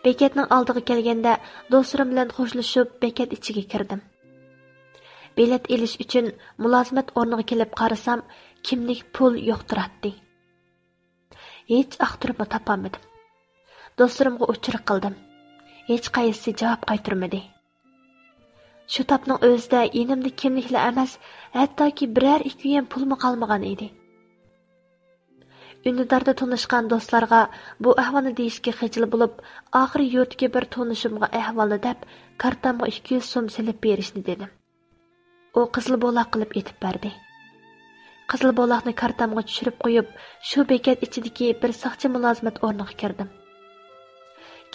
بېكەتنىڭ ئالدىغا كەلگەندە، دوستلىرىم بىلەن خوشلىشىپ، بېكەت ئىچىگە كىردىم. بېلەت ئېلىش ئۈچۈن مۇلازىمەت ئورنىغا كېلىپ قارىسام، كىملىك، پۇل يوق تۇراتتى. ھېچ ئاختۇرۇپمۇ تاپالمىدىم. دوستلىرىمغا ئۇچۇر قىلدىم. ھېچقايسىسى جاۋاب قايتۇرمىدى. شۇ تاپنىڭ ئۆزىدە يېنىمدا كىملىكلا ئەمەس، ھەتتاكى بىرەر ئىككى يۈەن پۇلمۇ قالمىغان ئىدى. ئۈندىداردا تونۇشقان دوستلارغا بۇ ئەھۋالنى دېيىشكە خىجىل بولۇپ، ئاخىرى يۇرتتىكى بىر تونۇشۇمغا ئەھۋالنى دەپ، كارتامغا ئىككى يۈز سوم سېلىپ بېرىشنى دېدىم. ئۇ قىزىل بولاق قىلىپ ئېتىپ بەردى. قىزىل بولاقنى كارتامغا چۈشۈرۈپ قويۇپ، شۇ بېكەت ئىچىدىكى بىر ساقچى مۇلازىمەت ئورنىغا كىردىم.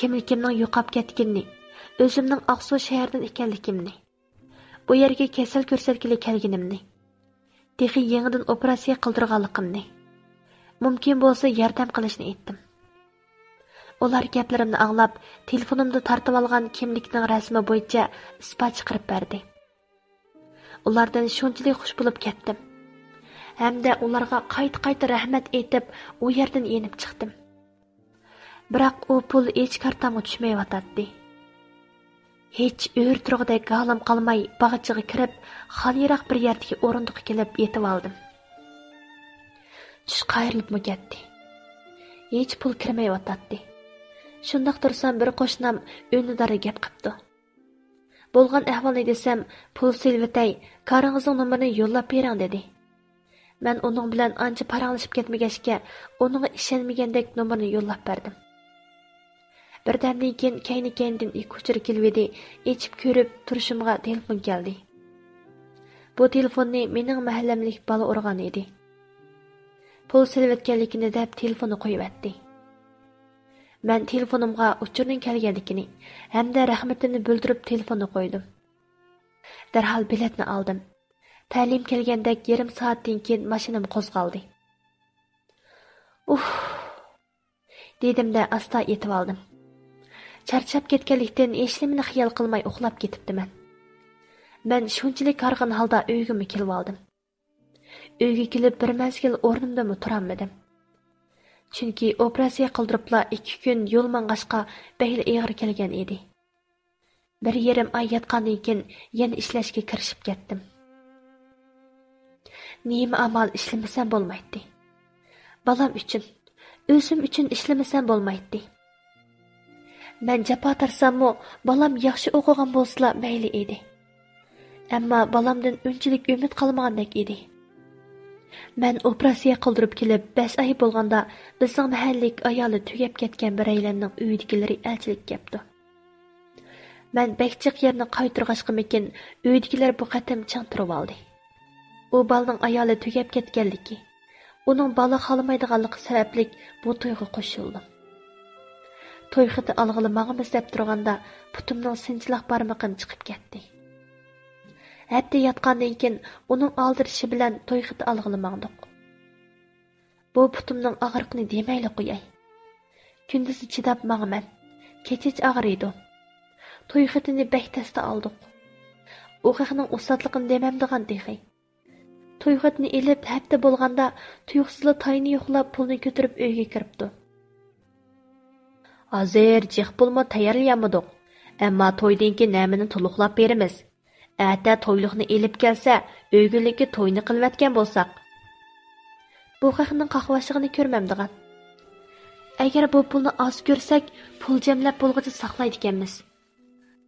كىملىكىمنىڭ يوقاپ كەتكىنىنى، ئۆزۈمنىڭ ئاقسۇ شەھىرىدىن ئىكەنلىكىمنى، بۇ يەرگە كەسەل كۆرسەتكىلى كەلگىنىمنى، تېخى يېڭىدىن ئوپېراتسىيە قىلدۇرغانلىقىمنى، مۇمكىن بولسا ياردەم قىلىشنى ئېيتتىم. ئۇلار گەپلىرىمنى ئاڭلاپ، تېلېفونۇمدا تارتىۋالغان كىملىكنىڭ رەسىمى بويىچە ئىسپات چىقىرىپ بەردى. ئۇلاردىن شۇنچىلىك خۇش بولۇپ كەتتىم. ھەمدە ئۇلارغا قايتا-قايتا رەھمەت ئېيتىپ، ئۇ يەردىن يېنىپ چىقتىم. بىراق ئۇ پۇل ھېچ كارتامغا چۈشمەيۋاتاتتى. ھېچ ئۆرە تۇرغۇدەك ھالىم قالماي باغچىغا كىرىپ، خالىيراق بىر يەردىكى ئورۇندۇققا كېلىپ يېتىۋالدىم. چۈش قايرىلىپمۇ كەتتى. ھېچ پۇل كىرمەيۋاتاتتى. شۇنداق تۇرسام بىر قوشنام ئۈندىداردا گەپ قىپتۇ. بولغان ئەھۋالنى دېسەم، پۇل سېلىۋېتەي، كارىڭىزنىڭ نومۇرىنى يوللاپ بېرىڭ دېدى. مەن ئۇنىڭ بىلەن ئانچە پاراڭلىشىپ كەتمىگەچكە، ئۇنىڭغا ئىشەنمىگەندەك نومۇرنى يوللاپ بەردىم. بىردەمدىن كېيىن كەينى-كەينىدىن ئىككى ئۇچۇر كېلىۋىدى، ئېچىپ كۆرۈپ تۇرۇشۇمغا تېلېفون كەلدى. بۇ تېلېفوننى مېنىڭ مەھەللەملىك بالا ئۇرغان ئىدى. پۇل سېلىۋەتكەنلىكىنى دەپ تېلېفوننى قويۇۋەتتى. مەن تېلېفونۇمغا ئۇچۇرنىڭ كەلگەنلىكىنى ھەمدە رەھمىتىمنى بىلدۈرۈپ تېلېفوننى قويدۇم. دەرھال بېلەتنى ئالدىم. تەلىيىم كەلگەندەك يېرىم سائەتتىن كېيىن ماشىنام قوزغالدى. ئۇھ! دېدىم-دە، ئاستا ئېتىۋالدىم. چارچاپ كەتكەنلىكتىن ھېچنېمىنى خىيال قىلماي ئۇخلاپ كېتىپتىمەن. مەن شۇنچىلىك ھارغىن ھالدا ئۆيگىمۇ كېلىۋالدىم. ئۆيگە كېلىپ بىر مەزگىل ئورنۇمدىنمۇ تۇرالمىدىم. چۈنكى ئوپېراتسىيە قىلدۇرۇپلا ئىككى كۈن يول ماڭغاچقا بەكلا ئېغىر كەلگەن ئىدى. بىر يېرىم ئاي ياتقاندىن كېيىن يەنە ئىشلەشكە كىرىشىپ كەتتىم. نېمە ئامال ئىشلىمىسەم بولمايتتى. بالام ئۈچۈن، ئۆزۈم ئۈچۈن ئىشلىمىسەم بولمايتتى. مەن جاپا تارتساممۇ، بالام ياخشى ئوقۇغان بولسىلا مەيلى ئىدى. ئەمما بالامدىن ئۇنچىلىك ئۈمىد قالمىغاندەك ئىدى. مەن ئوپېراتسىيە قىلدۇرۇپ كېلىپ بەش ئاي بولغاندا، بىزنىڭ مەھەللىلىك ئايالى تۈگەپ كەتكەن بىرەيلەننىڭ ئۆيىدىكىلىرى ئەلچىلىككە كەپتۇ. مەن بەك جىق يەرنى قايتۇرغاچقىمىكىن، ئۆيدىكىلەر بۇ قېتىم چىڭ تۇرۇۋالدى. ئۇ بالىنىڭ ئايالى تۈگەپ كەتكەنلىكى، ئۇنىڭ بالا خالىمايدىغانلىقى سەۋەبلىك بۇ تويغا قوشۇلدۇم. توي خېتى ئالغىلى ماڭىمىز دەپ تۇرغاندا، پۇتۇمنىڭ سىنچىلاق بارمىقىم چىقىپ كەتتى. ھەپتە ياتقاندىن كېيىن ئۇنىڭ ئالدىرىشى بىلەن توي خېتى ئالغىلى ماڭدۇق. بۇ پۇتۇمنىڭ ئاغرىقىنى دېمەيلا قوياي. كۈندۈزى چىداپ ماڭىمەن. كېچىچە ئاغرىيدۇ. توي خېتىنى بەك تەستە ئالدۇق. ئۇ خەقنىڭ ئۇستازلىقىنى دېمەمدىغان تېخى. توي خېتىنى ئېلىپ ھەپتە بولغاندا، تۇيۇقسىزلا تاينى يوقلاپ پۇلنى كۆتۈرۈپ ئۆيگە كىرىپتۇ. ھازىر جىق پۇلمۇ تەييارلىيالمىدۇق. ئەمما تويدىن كېيىن ھەممىنى تولۇقلاپ بېرىمىز. ئەتە تويلۇقنى ئېلىپ كەلسە، ئۆگۈنلۈككە توينى قىلىۋەتكەن بولساق. بۇ خەقنىڭ قاقباشلىقىنى كۆرمەمدىغان. ئەگەر بۇ پۇلنى ئاز كۆرسەك، پۇل جەملەپ بولغۇچە ساقلايدىكەنمىز.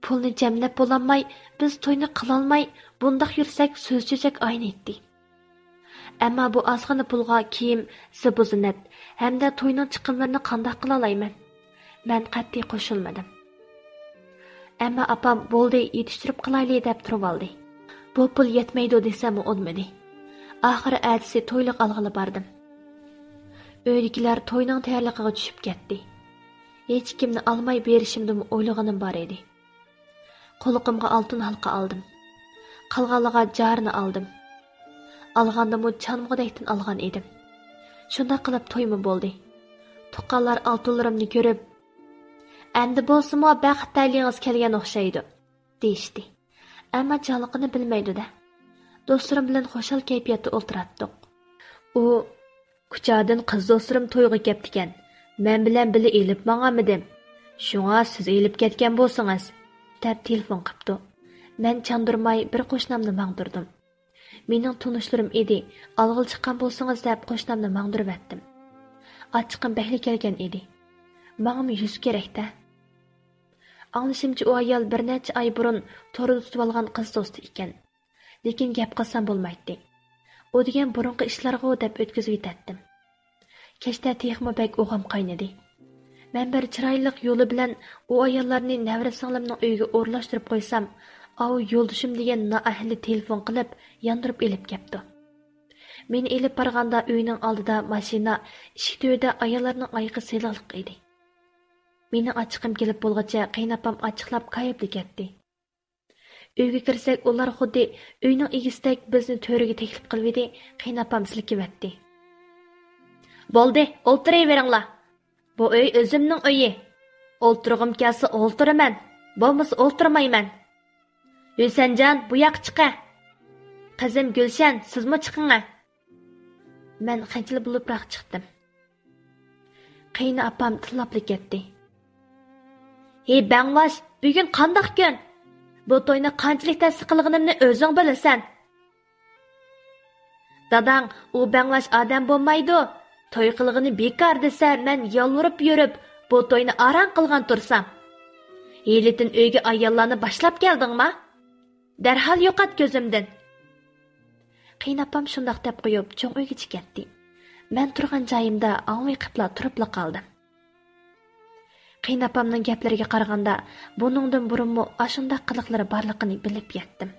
پۇلنى جەملەپ بولالماي، بىز توينى قىلالماي، بۇنداق يۈرسەك سۆز چۆچەك ئاينىيتتى. ئەمما بۇ ئازغىنە پۇلغا كىيىم، زىبۇ زىننەت ھەمدە توينىڭ چىقىملىرىنى قانداق قىلالايمەن؟ مەن قەتئىي قوشۇلمىدىم. ئەمما ئاپام بولدى، يېتىشتۈرۈپ قىلايلى دەپ تۇرۇۋالدى. بۇ پۇل يەتمەيدۇ دېسەممۇ ئۇنىمىدى. ئاخىرى ئەتىسى تويلۇق ئالغىلى باردىم. ئۆيدىكىلەر توينىڭ تەييارلىقىغا چۈشۈپ كەتتى. ھېچكىمنى ئالماي بېرىشىمدىمۇ ئويلىغىنىم بار ئىدى. قۇلىقىمغا ئالتۇن ھالقا ئالدىم. قالغانلىغا جارنى ئالدىم. ئالغاندىمۇ چانمىغۇدەكتىن ئالغان ئىدىم. شۇنداق قىلىپ تويمۇ بولدى. تۇغقانلار ئالتۇنلىرىمنى كۆرۈپ، «ئەمدى بولسىمۇ بەخت تەلىيىڭىز كەلگەن ئوخشايدۇ» دېيىشتى. ئەمما جانلىقىنى بىلمەيدۇ-دە. دوستلىرىم بىلەن خۇشال كەيپىياتتا ئولتۇراتتۇق. ئۇ، «كۇچادىن قىز دوستلىرىم تويغا كەپتىكەن. مەن بىلەن بىللە ئېلىپ ماڭالمىدىم. شۇڭا سىز ئېلىپ كەتكەن بولسىڭىز» دەپ تېلېفون قىپتۇ. مەن چاندۇرماي بىر قوشنامنى ماڭدۇردۇم. مېنىڭ تونۇشلىرىم ئىدى، ئالغىلى چىققان بولسىڭىز دەپ قوشنامنى ماڭدۇرۇۋەتتىم. ئاچچىقىم بەكلا كەلگەن ئىدى. ماڭىمۇ يۈز كېرەك-دە. ئاڭلىشىمچە، ئۇ ئايال بىر نەچچە ئاي بۇرۇن توردا تۇتۇۋالغان قىز دوستى ئىكەن. لېكىن گەپ قىلسام بولمايتتى. ئۇ دېگەن بۇرۇنقى ئىشلارغۇ دەپ ئۆتكۈزۈۋېتەتتىم. كەچتە تېخىمۇ بەك ئوغام قاينىدى. مەن بىر چىرايلىق يولى بىلەن ئۇ ئاياللارنى نەۋرە سىڭلىمنىڭ ئۆيىگە ئورۇنلاشتۇرۇپ قويسام، ئاۋۇ يولدىشىم دېگەن نائەھلى تېلېفون قىلىپ ياندۇرۇپ ئېلىپ كەپتۇ. مېنى ئېلىپ بارغاندا ئۆينىڭ ئالدىدا ماشىنا، ئىشىك تۈۋىدە ئاياللارنىڭ ئايىغى سېلىقلىق ئىدى. مېنىڭ ئاچچىقىم كېلىپ بولغۇچە قېيىنئاپام ئاچچىقلاپ كايىپلا كەتتى. ئۆيگە كىرسەك، ئۇلار خۇددى ئۆينىڭ ئىگىسىدەك بىزنى تۆرىگە تەكلىپ قىلىۋىدى، قېيىنئاپام سىلكىۋەتتى. بولدى، ئولتۇرۇۋېرىڭلار. بۇ ئۆي ئۆزۈمنىڭ ئۆيى. ئولتۇرغۇم كەلسە ئولتۇرىمەن، بولمىسا ئولتۇرمايمەن. ھۈسەنجان، بۇ ياققا چىقە. قىزىم گۈلشەن، سىزمۇ چىقىڭە. مەن خىجىل بولۇپراق چىقتىم. قېيىنئاپام تىللاپلا كەتتى. ھېي بەڭۋاش، بۈگۈن قانداق كۈن؟ بۇ توينى قانچىلىك تەستە قىلغىنىمنى ئۆزۈڭ بىلىسەن. داداڭ ئۇ بەڭۋاش ئادەم بولمايدۇ. توي قىلغىنى بىكار دېسە، مەن يالۋۇرۇپ يۈرۈپ بۇ توينى ئاران قىلغان تۇرسام. ھېلىتىن ئۆيگە ئاياللارنى باشلاپ كەلدىڭما؟ دەرھال يوقات كۆزۈمدىن. قېيىنئاپام شۇنداق دەپ قويۇپ، چوڭ ئۆيگىچە كەتتى. مەن تۇرغان جايىمدا ئاڭۋېقىپلا تۇرۇپلا قالدىم. قېيىنئاپامنىڭ گەپلىرىگە قارىغاندا، بۇنىڭدىن بۇرۇنمۇ ئاشۇنداق قىلىقلىرى بارلىقىنى بىلىپ يەتتىم.